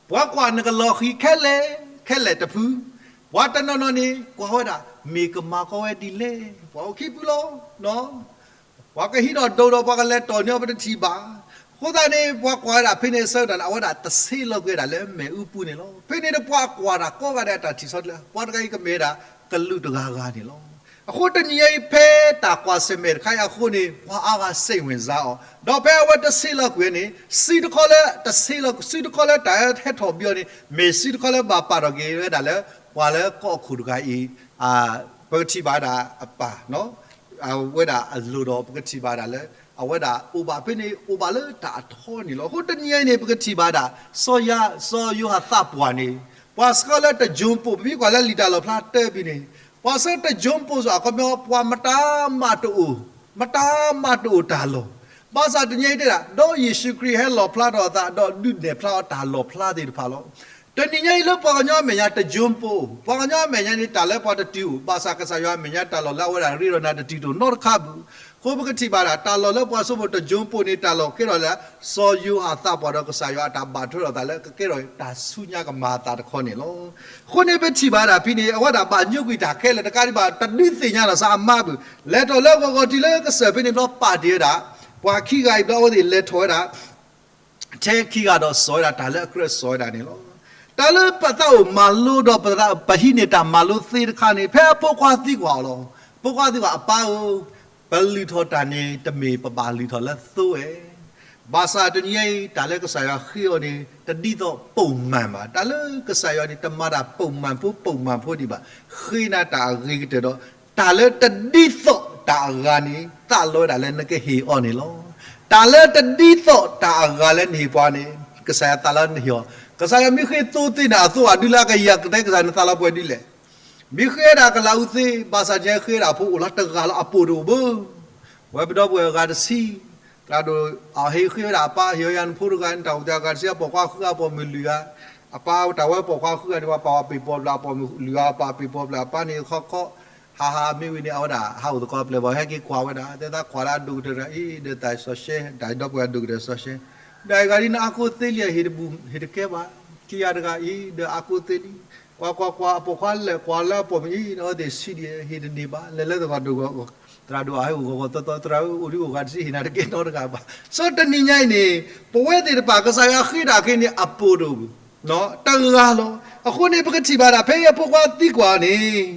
ပှၤကွၢ်နကလီၤဃံၤခဲလၢာ်, ခဲလၢာ်တဖု, ပှၤတနီၤနီၤန့ၣ် ကွၢ်ဝဲဒၣ် မ့ၢ်ကမၤကီဝဲဒ်လဲၣ်, ပှၤအိၣ်ခံဖုလီၤ. ပှၤကဟံးထီၣ်ဒိၣ်ဒီးပှၤကလဲၤတီၢ်န့ၢ်အီၤပတထံၣ်ဘၣ်. အဃိသတးန့ၣ် ပှၤကွၢ်ဝဲဒၣ်ဖဲန့ၣ်အဆၢကတီၢ်န့ၣ် အဝဲဒၣ်တဆ့လီၤကွံာ်ဝဲဒၣ်လၢမဲာ်အူပူၤန့ၣ်လီၤ. ဖဲန့ၣ်ဒီးပှၤအကွၢ်တၢ်ကီဂၤဒဲးအတၢ်ထံၣ်ဆီတလဲ ပှၤတဂၤအံၤကမ့ၢ်ဝဲဒၣ် ကလူးတဂၤဂၤန့ၣ်လီၤ. အဃိတနံၤညါအံၤ ဖဲတၢ်ကွၢ်ဆၢၣ်မဲာ်တခါအံၤအဃိန့ၣ် ပှၤအါဂၤစံးဝံၤစါအီၤ, ဒီးဖဲအဝဲတဆ့လီၤကွံာ်န့ၣ် စုတခီလၢ တဆ့လီၤ စုတခီလၢတၢ်ဟဲထီၣ်ဘံအီၤန့ၣ် မ့ၢ်စုတခီလၢဘၣ်ပာ်ထီၣ်က့ၤဝဲဒၣ်လၢ ပှၤလၢကီၢ်ခိၣ်တဂၤအံၤ ပကထံၣ်ဘၣ်ဝဲဒၣ်အပၢ် အဝဲဒၣ်အလိၤဒီး ပကထံၣ်ဘၣ်ဝဲဒၣ်လၢ အဝဲဒၣ်အိၣ်ဘၣ်ဖဲန့ၣ် အိၣ်ဘၣ်လၢတၢ်အထီန့ၣ်လီၤ. အဃိတနံၤညါအံၤန့ၣ် ပကထံၣ်ဘၣ်ဝဲဒၣ် စီၤယၤ စီၤယိၤဟၣ်သးပှၢ်န့ၣ် ပှၤစခီလၢတယိၤပိာ် ပမ့ၢ်ကွၢ်လၢလံာ်တၢ်လီၣ်ဖျါတၢ်ပံၤန့ၣ် ပှၤဆၢတယိၤပိာ်စ့ၢ် အခီပညီ ပှၤမတၤမးတအိၣ်, မတၤမးတအိၣ်တၢ်လီၢ်. ဘၣ်ဆၣ်တနံၤညါအံၤတဲဒၣ် ဒီးယ့ၣ်ၡူးခရံာ်ဟဲလီၣ်ဖျါထီၣ်အသး ဒီးဒုးနဲၣ်ဖျါအီၤတၢ်လီၣ်ဖျါသ့ၣ်တဖၣ်လီၤ. တနံၤညါအံၤလၢပှၤကညီအမဲာ်ညါတယိၤပိာ်, ပှၤကညီအမဲာ်ညါန့ၣ် တၢ်လၢပှၤတတုၤအိၣ်, ဘၣ်ဆၣ်ကစၢ်ယွၤအမဲာ်ညါတၢ်လီၢ်လၢအဝဲဒၣ်ရ့ဒီးနၤတတုၤတအိၣ်နီတခါဘၣ်. အဃိပကထံၣ်ဘၣ်ဒၣ် တၢ်လီၢ်လၢပှၤစိမိၤတယိၤပိာ်န့ၣ် တၢ်လီၢ်ကဲထီၣ်လၢ စီၤယိၤဟၣ်သးပှၢ်ဒီးကစၢ်ယွၤအတၢ်ဘၣ်ထွဲလိာ်သးလၢကကဲထီၣ်တၢ်ဆူညါကမၤအသးတခီန့ၣ်လီၤ. အဃိန့ၣ်ပထံၣ်ဘၣ်ဒၣ်ဖဲန့ၣ် အဝဲဒၣ်ဘၣ်ညိကွံာ်တၢ်ခဲလၢာ်တကးဒံးဘၣ် တဒုးသ့ၣ်ညါလီၤစၢ်အမါဘၣ်. လဲၤထီၣ်လၢဂီၤဂီၤတုၤလၢကစၢၢ်ဖဲန့ၣ်ဘျီပာ်တ့ၢ်ဝဲဒၣ် ပှၤခံဂၤအံၤဘျီအဝဲသ့ၣ်လဲၤထီၣ်ဝဲဒၣ် ထဲခံဂၤဒီးစိာ်ဝဲဒၣ်တၢ်လၢအကြၢးစိာ်ဝဲဒၣ်န့ၣ်လီၤ. တၢ်လၢပသးအိၣ်မၤလိဒီးပဟံးန့ၢ်တၢ်မၤလိသ့တခါန့ၣ် ဖဲအဖိခွါသံကွၢ်အီၤလီၤ. အဖိခွါသံကွၢ်အပၢ်ဧၢ, ပလုၢ်ထီၣ်တၢ်န့ၣ် တမ့ၢ်ပဘၣ်လုၢ်ထီၣ်လၢသိဝဲ ဘၣ်ဆၣ်တနံၤညါအံၤ တၢ်လၢကစၢ်ယွၤဃ့အီၤန့ၣ် တဒ်သိးပိာ်မၢ်ဘၣ်. တၢ်လၢကစၢ်ယွၤန့ၣ် တမၤတၢ်ပိာ်မၢ်ဖိ ပိာ်မၢ်ဖိဒံးဘၣ်. ဃ့နၤတၢ်အဂ့ၤကတၢၢ်ဒီး တၢ်လၢတဒ်သိးတၢ်အဂၤန့ၣ် သးလီဝဲဒၣ်လၢနကဟ့ၣ်အီၤန့ၣ်လီၤ. တၢ်လၢတဒ်သိးတၢ်အဂၤလၢနဟ့ၣ်ပှၤန့ၣ် ကစၢ်ယွၤသးလီနဟ့ၣ်အီၤ. ကစၢ်ယွၤမ့ၢ်ဃ့သိသ့နၤအသိအဒုလၢအကယၤကတဲကစၢ်န့ၣ်သးလီပှဲၤဒ်လဲၣ်. မ့ၢ်ဃ့ဒၣ်ကလးအူသ့ ဘၣ်ဆၣ်ယဲဃ့ဒၣ်ဖိအိၣ်လၢတဂၤလီၤအပိာ်တအိၣ်ဘၣ်. ဝဲပဒီပုၢ်ဝဲၢ်အဂၤတဆံ သရၣ်ဒိၣ်အဟ့ၣ်ဃ့ဝဲဒၣ်အပၢ်ဟ့ၣ်အီၤယၤနဖိတဂၤန့ၣ် တၢ်အိၣ်သးအဂၤတဆံအပိာ်ခွါဃုဂၤအပိာ်မုၣ်လွံၢ်ဂၤ, အပၢ်တၢ်ဝဲပိာ်ခွါဃုဂၤန့ၣ် ပှၤပာ်ဝဲပ့ၤပိာ်ဖျၢၣ်အပိာ်မုၣ်လွံၢ်ဂၤ ပာ်ပ့ၤပိာ်ဖျၢၣ်အပၢ်န့ၣ်ခီခီ ဟးဟးမ့ၢ်ဝံၤန့ၣ် အဝဲဒၣ်ဟးအိၣ်သကိးပျဲၢ်ဘၣ် ဟဲက့ၤကွၢ်ဝဲဒၣ် တဲသးကွၢ်လၢအဒိၣ်ကတၢၢ်တဂၤအံၤ ဒီးတၢ်စီၤၡဲ တၢ်ဒီပုၢ်ဝဲၢ်အဒိၣ်ကတၢၢ်စီၤၡဲ ဒီးအဂၤဒ်န့ၣ်အါကိးသ့လံ ဟ့ၣ်တဘူၣ်ဟ့ၣ်တကဲဘၣ် ခံဂၤတဂၤအံၤ ဒီးအါကိးသ့လံ ကွၢ်ကွၢ်ကွၢ် အပိာ်ခွါလဲၤကွၢ်လၢအပိာ်မုၣ်အံၤ အဝဲသ့ၣ်ဆံးဒံး ဟ့ၣ်တန့ၢ်ဘၣ် လဲၤလၢသကိးဒိၣ်ဂီၢ် သရၣ်ဒိၣ်အဟ့ၣ်အိၣ်ဂီၢ်ဂီၢ်သီသီ သရၣ်ဧၢ အိၣ်ဒံးအိၣ်ဂၤတဆံဟ့ၣ်နၤတကဲနီတဂၤဘၣ်. ဆီတနံၤညါအံၤန့ၣ် ပဝဲသ့ၣ်တဖၣ် ကစၢ်ယွၤဃ့တၢ်ခဲအံၤန့ၣ် အပိာ်တအိၣ်ဘၣ် တဂၤလီၤ. အဃိန့ၣ် ပကထံၣ်ဘၣ်ဒၣ်ဖဲအဖိခွါသံကွၢ်န့ၣ်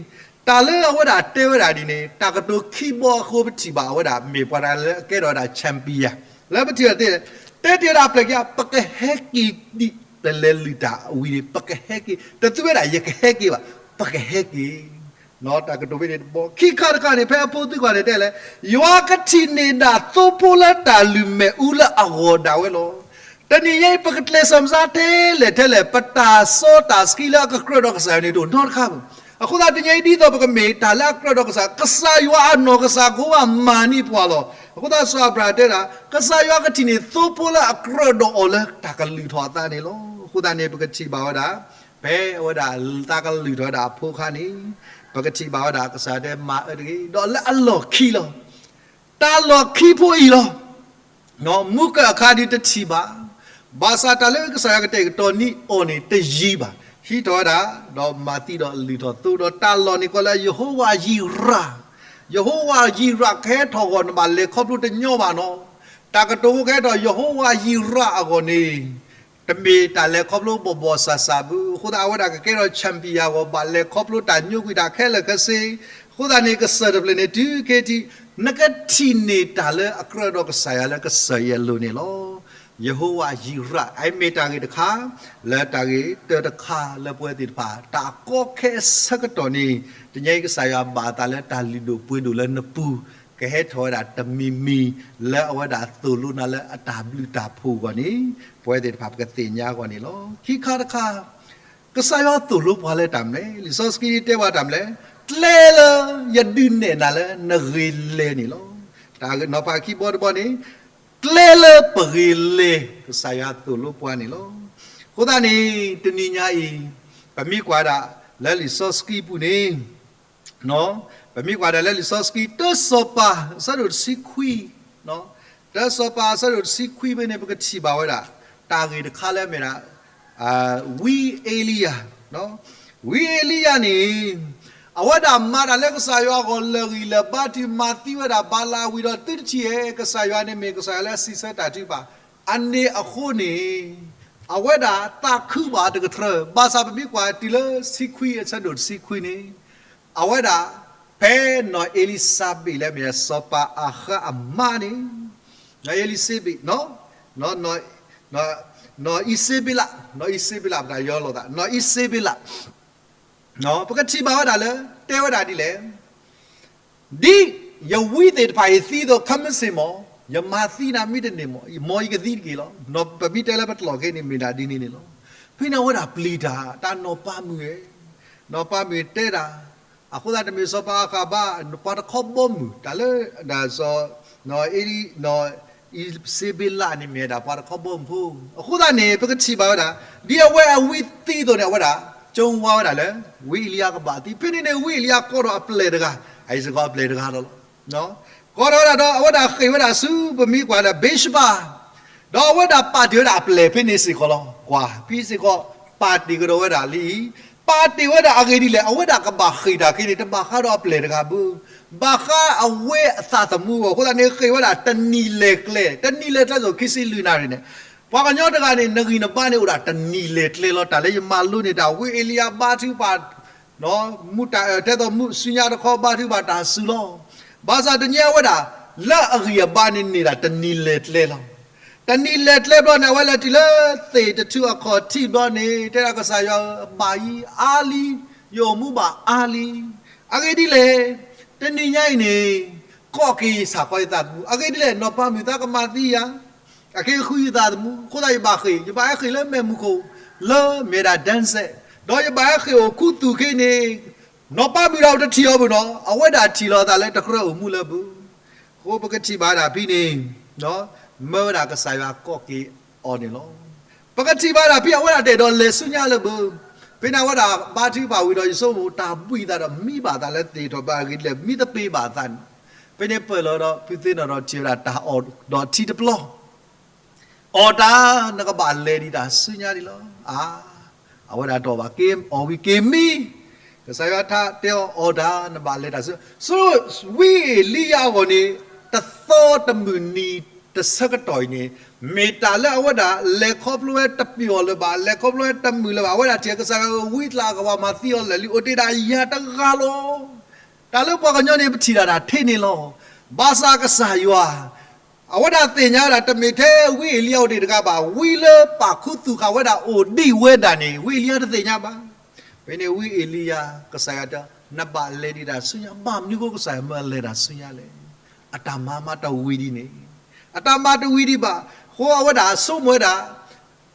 တၢ်လၢအဝဲဒၣ်တဲဝဲဒၣ်ဒ်န့ၣ် တၢ်ကတိၤခံဘီအဃိ ပထံၣ်ဘၣ်အဝဲဒၣ် မ့ၢ်ပှၤတဂၤလၢအကဲထီၣ်ဝဲဒၣ် champion လၢပထံၣ်ဘၣ်သ့ၣ် တဲတ့ၢ်ဝဲဒၣ်ပျဲၢ်က့ၤ ပကဟဲက့ၤဒ် ပလဲၤလုၢ်တၢ်ဝံၤန့ၣ် ပကဟဲက့ၤ တသူဝဲဒၣ် ယကဟဲက့ၤဘၣ် ပကဟဲက့ၤ တၢ်ကတိၤဖဲန့ၣ်တဘီ ခံခါတခါန့ၣ် ဖဲအဖိသံကွၢ်န့ၣ်တဲလဲၣ် ယွၤကထံၣ်န့ၢ်ဒၣ်သိဖိလၢတၢ်လုၢ်မဲာ်အူလၢအဂီၢ်ဒၣ်ဝဲလီၤ. တနံၤညါအံၤ ပကကျဲးစၢးမၤစၢၤထဲလဲၣ်ထဲလဲၣ် ပတၢ်စီတၢ်ဆှံလၢအကကြၢးဒီးကစၢ်ယွၤန့ၣ် တအိၣ်နီတခါဘၣ်. အဃိသတးတနံၤညါအံၤ ဒ်သိးပကမ့ၢ်တၢ်လၢအကြၢးဒီးကစၢ်, ကစၢ်ယွၤအနီၢ်ကစၢ်ကအိၣ်ဘၣ်မၤန့ၢ်ပှၤလီၤ. အဃိသတးစီၤအၤဘြၤဟၣ်တဲဒၣ် ကစၢ်ယွၤကထံၣ်န့ၢ်သိဖိလၢအကြၢးဒီးအီၤလၢတၢ်ကလုၢ်ထီၣ်အသးန့ၣ်လီၤ. အဃိသတးန့ၣ် ပကထံၣ်ဘၣ်ဝဲဒၣ် ဖဲအဝဲဒၣ်သးကလုၢ်ထီၣ်ဝဲဒၣ်အဖိအခါန့ၣ် ပကထံၣ်ဘၣ်ဝဲဒၣ်ကစၢ်တဲမၤအၢတဂ့ၤ ဒီးလၢအလီၢ်ခံလီၤ. တၢ်လီၢ်ခံဖိအံၤလီၤ. မူကၢၢ်အခါဒုးတထံၣ်ဘၣ်. ဘၣ်ဆၣ်တၢ်လၢကစၢ်ယွၤကတဲာ်ကတီၤန့ၢ်အီၤန့ၣ် တယံၤဘၣ်. ဟံးထီၣ်ဝဲဒၣ် ဒီးမၤသံဒီးလုၢ်ထီၣ်သိဒီးတၢ်လီၢ်န့ၣ် ကိးလၢယဟိဝၤယံၤရၣ်, ယဟိဝၤယံၤရၣ်ကဟဲထီၣ်အဂီၢ် နဘၣ်လဲၤခီဖျိတညီဘၣ်နီၤ. တၢ်ကတိၤဖိကဟဲထီၣ် ယဟိဝၤယံၤရၣ်အဂီၢ်န့ၣ် တမ့ၢ်တၢ်လဲၤခီဖျိဘီၣ်ဘီၣ်ဆၣ်ဆၣ်ဘၣ်. အဃိသတးအဝဲဒၣ်ကကဲထီၣ် champion အဂီၢ် ဘၣ်လဲၤခီဖျိတၢ်ညိကွံာ်တၢ်ခဲလၢာ်ခဲဆ့. အဃိသတးန့ၣ် ကစၢၢ်တဖျၢၣ်န့ၣ် တုၤခဲထံး နကထံၣ်န့ၢ်တၢ်လၢအကြၢးဒီးကစၢ်ယွၤလၢကစၢၢ်အံၤအလိၤန့ၣ်လီၤ. ယဟိဝၤယံးရး, အမ့ၢ်တၢ်ဂ့ၢ်တခါ, လၢတၢ်ဂ့ၢ်တၢၢ်တခါလၢပဝဲသ့ၣ်တဖၣ် တၢ်ကီခဲအဆၢကတီၢ်န့ၣ်, တနံၤအံၤကစၢ်ယွၤဘၣ်အသးလၢတၢ်လုၢ်ဒိၣ်ပှ့ၤဒိၣ်လၢနပူၤ, ကဟဲထီၣ်ဝဲဒၣ်တမံၤမံၤ လၢအဝဲဒၣ်သိၣ်လိနၤလၢအတၢ်ဘျုးတၢ်ဖှိၣ်အဂီၢ်န့ၣ်, ပဝဲသ့ၣ်တဖၣ်ပကသ့ၣ်ညါအဂီၢ်န့ၣ်လီၤ. ခံခါတခါ ကစၢ်ယွၤသိၣ်လိပှၤလၢတၢ်မနုၤလဲၣ်, လံာ်စီဆှံတဲပှၤတၢ်မနုၤလဲၣ်, ကျဲလၢယဒုးနဲၣ်နၤလၢနဂ့ၤလဲၤန့ၣ်လီၤ. တၢ်နီၤဖးခံဘီတဘီန့ၣ်, ကျဲလၢပဂ့ၤလဲၤ ကစၢ်ယွၤသိၣ်လိပှၤန့ၣ်လီၤ. အဃိသတးန့ၣ် တနံၤညါအံၤ ပမ့ၢ်ကွၢ်ဒၣ်လၢလံာ်စီဆှံပူၤန့ၣ်, ပမ့ၢ်ကွၢ်ဒၣ်လၢလံာ်စီဆှံ တၢစီၤပၤ အဆၢဒိၣ်တဆံခွံ, တၢစီၤပၤ အဆၢဒိၣ်တဆံခွံဖဲန့ၣ် ပကထံၣ်ဘၣ်ဝဲဒၣ် တၢ်ဂ့ၢ်တခါလၢအမ့ၢ်ဒၣ် ဝံအ့လံယၤ, ဝံအ့လံယၤန့ၣ် အဝဲဒၣ်မၤတၢ်လၢကစၢ်ယွၤအဂီၢ် လၢာ်ဂံၢ်လၢာ်ဘါတုၤ မၤသံဝဲဒၣ်ဘၤလးဝံၤဒီး သုတထံၣ်ဧါ ကစၢ်ယွၤန့ၣ်မ့ၢ်ကစၢ်ယွၤလၢအစံးဆၢတၢ်ထုကဖၣ်, အန့ၣ်အဃိန့ၣ် အဝဲဒၣ်သးခုဘၣ်တကထြၢ, ဘၣ်ဆၣ်ပမ့ၢ်ကွၢ်တုၤလၢဆံခွံ အဆၢဒိၣ်တဆံခွံန့ၣ်, အဝဲဒၣ် ဖဲနီၢ်အ့လံစဘ့းလၢအမ့ၢ်စီၤပၤအၤဃးအမါန့ၣ်, နီၢ်အ့လံစဘ့း, နီၢ်အံၤစ့ဘ့းလး, နီၢ်အံၤစ့ဘ့းလး ပတၢ်ယီလိာ်သး နီၢ်အံၤစ့ဘ့းလး, ပကထံၣ်ဘၣ်ဝဲဒၣ်လၢ တဲဝဲဒၣ်ဒ်လဲၣ်, ဒ်ယဝံသ့ၣ်တဖၣ်အံၤသံအသိး ခဲမုၢ်ဆ့ၣ်မီၢ် ယမၤသံနၤမ့ၢ်တန့ၢ်မီၢ် မ်ယကသံတက့ၢ်လီၤ. ပမ့ၢ်တဲလၢပတလီၢ်ခဲအံၤန့ၣ် မ့ၢ်ဒၣ်ဒ်န့ၣ်န့ၣ်လီၤ. ဖဲန့ၣ်အဝဲဒၣ်ပျံၤတၢ် တၢ်နီၢ်ပၤမုၣ်ဧၢ, နီၢ်ပၤမုၣ်တဲဒၣ်, အဃိသတးတမ့ၢ်စီၤပၤအၤဃးဘၣ် ပှၤတခီဘီမုၢ် တၢ်လၢ ဒ်စီၤ နီၢ်အံၤစ့ဘ့းလးန့ၣ်မ့ၢ်ဒၣ်ပှၤတခီဘီမုၢ်ဖိ, အဃိသတးန့ၣ် ပကထံၣ်ဘၣ်ဝဲဒၣ် ဒ်အဝဲအဝံသံအသိးန့ၣ် အဝဲဒၣ် ကၠိဝါဝဲဒၣ်လၢ ဝံအ့လံယၤကဘၣ်သံ, ဖဲန့ၣ်န့ၣ် ဝံအ့လံယၤကိးထီၣ်အပျဲၢ်တဂၤ, အအံၤစ့ၢ်ကီးအပျဲၢ်တဂၤလီၤ. ကိးထီၣ်ဝဲဒၣ်ဒီး အဝဲဒၣ်ဃ့ၢ်ဝဲဒၣ်ဆူ ပမ့ၢ်ကွၢ်ဒီး ဘ့းၡဘၤ, ဒီးအဝဲဒၣ်ပာ်တ့ၢ်ဝဲဒၣ်အပျဲၢ်ဖဲန့ၣ်စ့ၢ်ကီးလီၤ. ကွၢ် ဖဲစ့ၢ်ကီး ပာ်တ့ၢ်ကဒီးဝဲဒၣ်လံ, ပာ်တ့ၢ်ဝဲဒၣ်အဂ့ၢ်ဒ်လဲၣ်, အဝဲဒၣ်ကဘၣ်ဃ့ၢ်တၢ်ခဲန့ၣ် တဘၣ်ဃးဒီးအပျဲၢ်တဂၤဘၣ်, ဘၣ်ဃးအဝဲအသးသမူအဂီၢ်, အဃိသတးန့ၣ် ဃ့ၢ်ဝဲဒၣ်တနံၤလဲၤကျဲ, တနံၤလဲၤကျဲအသိး ခံဆံလွံၢ်နၣ်ရံၣ်န့ၣ်, ပှၤကညီတဂၤန့ၣ် နဂံၢ်နဘါန့ၣ်အိၣ်ဒၣ်တနံၤလဲၤကျဲလီၤ. တၢ်လၢယမၤလိန့ၢ်တၢ် ဝံအ့လံယၤဘါထုကဖၣ် မူတၢ်အၢၣ်ထဲသိးမူဆူညါတခီ ဘါထုကဖၣ်တၢ်စူၤလီၤ. ဘၣ်ဆၣ်တနံၤအဝဲဒၣ် လၢအဂံၢ်အဘါန့ၣ်န့ၢ်ဒၣ်တနံၤလဲၤကျဲလီၤ. တနံၤလဲၤကျဲဘျီန့ၣ် အဝဲလဲၤတုၤလၢသ့ၣ်တထူၣ်အခီၣ်ထံးဘျီန့ၣ် တဲဒၣ်ကစၢ်ယွၤဧၢ, ဘၣ်ယံၤအါလံ, ယအိၣ်မူဘၣ်အါလံ. အဂ့ၢ်ဒ်လဲၣ်, တနံၤညါအံၤန့ၣ် ကိးက့ၤယဆၣ်ဃီယသးသမူ, အဂ့ၢ်ဒ်လဲၣ်, နီၢ်ပၤမုၣ်သးကမၤသံယၤ အက့ဃုယသးသမူ, အဃိသတးယဘၣ်ဃ့ၢ်, ယဘၣ်ဟဲဃ့ၢ်လၢမဲာ်မုၢ်ခိၣ် လၢမဲာ်ဒၣ် ဒဲစဲး, ဒီးယဘၣ်ဟဲဃ့ၢ်အိၣ်ခူသူၣ်ခဲအံၤန့ၣ်, နီၢ်ပၤမုၣ်ဒီးတထံၣ်အီၤဘၣ်နီၤ, အဝဲဒၣ်ထံၣ်လီၤအသးလၢတကြၢးအိၣ်မူလၢအပူၤ, အဃိပကထံၣ်ဘၣ်ဒၣ်ဖဲန့ၣ်, မၢဝဲဒၣ်ကစၢ်ယွၤကိးက့ၤအီၤန့ၣ်လီၤ. ပကထံၣ်ဘၣ်ဒၣ်ဖဲအဝဲဒၣ်တအဲၣ်ဒိးလဲၤဆူညါလၢၤဘၣ်, ဖဲန့ၣ်အဝဲဒၣ်ဘါထုကဖၣ်ဝံၤဒီး ယဆိကမိၣ်တၢ်ဘှံးအသးဒီးမံဘၣ်အသးလၢသ့ၣ်ထီၣ်ဘၣ်အဂ့ၢ်ဒ်လဲၣ်, မံသပ့ၤဘၣ်အသးန့ၣ်, ဖဲန့ၣ်ပၢၢ်လီၤဒီး ဖုသ့ၣ်နီၣ်ဒီးထံၣ်ဝဲဒၣ်တၢ်အီၣ်ဒီးထံတပျီ အီၣ်တၢ် နကဘၣ်လဲၤဒံးတၢ်ဆူညါဒံးလီၤ. အါ, အဝဲဒၣ်တအီၣ်ဘၣ်, အီၣ်ဝံၤက့ၤမံ, ကစၢ်ယွၤထါတဲအီၤအီၣ်တၢ် နဘၣ်လဲၤတၢ်ဆူ, ဆိ ဝံအ့လံယၤအဂီၢ်န့ၣ် တသီတမုၢ်နံၤတဆၢကတီၢ်အံၤန့ၣ်, မ့ၢ်တၢ်လၢအဝဲဒၣ်လဲၤခီဖျိဝဲတပျီၤလၢၤဘၣ်, လဲၤခီဖျိဝဲတမုာ်လၢၤဘၣ်, အဝဲဒၣ်ထံၣ်ကစၢ်ယွၤဝံသးကဘၣ်မၤသံအီၤလၢာ်လံ, အိၣ်တ့ၢ်ဒၣ်ယၤတဂၤလီၤ. တၢ်လၢပှၤကညီန့ၣ် ပထံၣ်ဒၣ်တၢ်ထဲန့ၣ်လီၤ. ဘၣ်ဆၣ်ကစၢ်ယွၤ အဝဲဒၣ်သ့ၣ်ညါဝဲဒၣ် တမ့ၢ်ထဲဝံအ့လံယၤအိၣ်တ့ၢ်တဂၤဘၣ်, ဝံလၢပာ်ခူသူၣ်ဃာ်ဝဲဒၣ်အိၣ်ဒံးဝဲဒၣ်န့ၣ် ဝံအ့လံယၤတသ့ၣ်ညါဘၣ်. ဖဲန့ၣ်ဝံအ့လံယၤ ကစၢ်ယွၤတဲ နဘၣ်လဲၤဒံးတၢ်ဆူညါ, ဘၣ်မနုၤဃိကစၢ်ယွၤမၢအလဲၤတၢ်ဆူညါလဲၣ်. အတၢ်မၤမၤတဝံၤဒံးန့ၣ်, အတၢ်မၤတဝံၤဒံးဘၣ်, အဃိအဝဲဒၣ်ဆိကမိၣ်ဝဲဒၣ်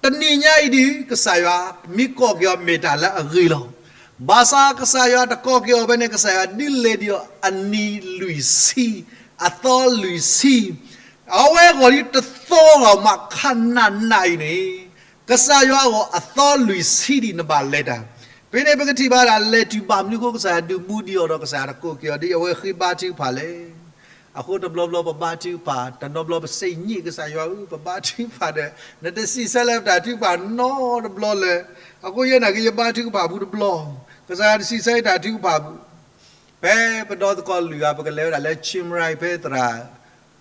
တနံၤညါအံၤဒုး ကစၢ်ယွၤမ့ၢ်ကိးက့ၤအီၤမ့ၢ်တၢ်လၢအဂ့ၤလီၤ. ဘၣ်ဆၣ်ကစၢ်ယွၤတကိးက့ၤအီၤဘၣ်န့ၣ် ကစၢ်ယွၤဒုးလဲၤဒံးအီၤအနံၤလွံၢ်ဆံ, အသီလွံၢ်ဆံ, အဝဲအဂီၢ်ဒ်တသီဂီၢ်မး ခါနၤနၤအံၤန့ၣ်, ကစၢ်ယွၤအဂီၢ်အသီလွံၢ်ဆံဒံးနဘၣ်လဲၤတၢ်. ဖဲန့ၣ်ပကထံၣ်ဘၣ်ဒၣ်လဲၤတုၤဘၣ်မနုၤအဃိ ကစၢ်ယွၤဒုးမူဒံးအီၤဒီး ကစၢ်ယွၤတကိးက့ၤအီၤဒ်အဝဲဃ့ဘါထုကဖၣ်လဲၣ်. အဃိတဘျီဘျီပဘါထုကဖၣ် တနီၤဘျီပစံးညံးကစၢ်ယွၤဧၢ, ပဘါထုကဖၣ်ဒီး နတစံးဆၢလၢပတၢ်ထုကဖၣ်နီတဘျီလၢၤ. အဃိယဲနာ်က့ ယဘါထုကဖၣ်ပူၤတဘျီ, ကစၢ်ယွၤတစံးဆၢယတၢ်ထုကဖၣ်ပူၤ. ဖဲပဒီသကိးလွံၢ်ဂၤ ပကလဲၤဝဲဒၣ်လၢ Chiang Mai ဖဲသရၣ်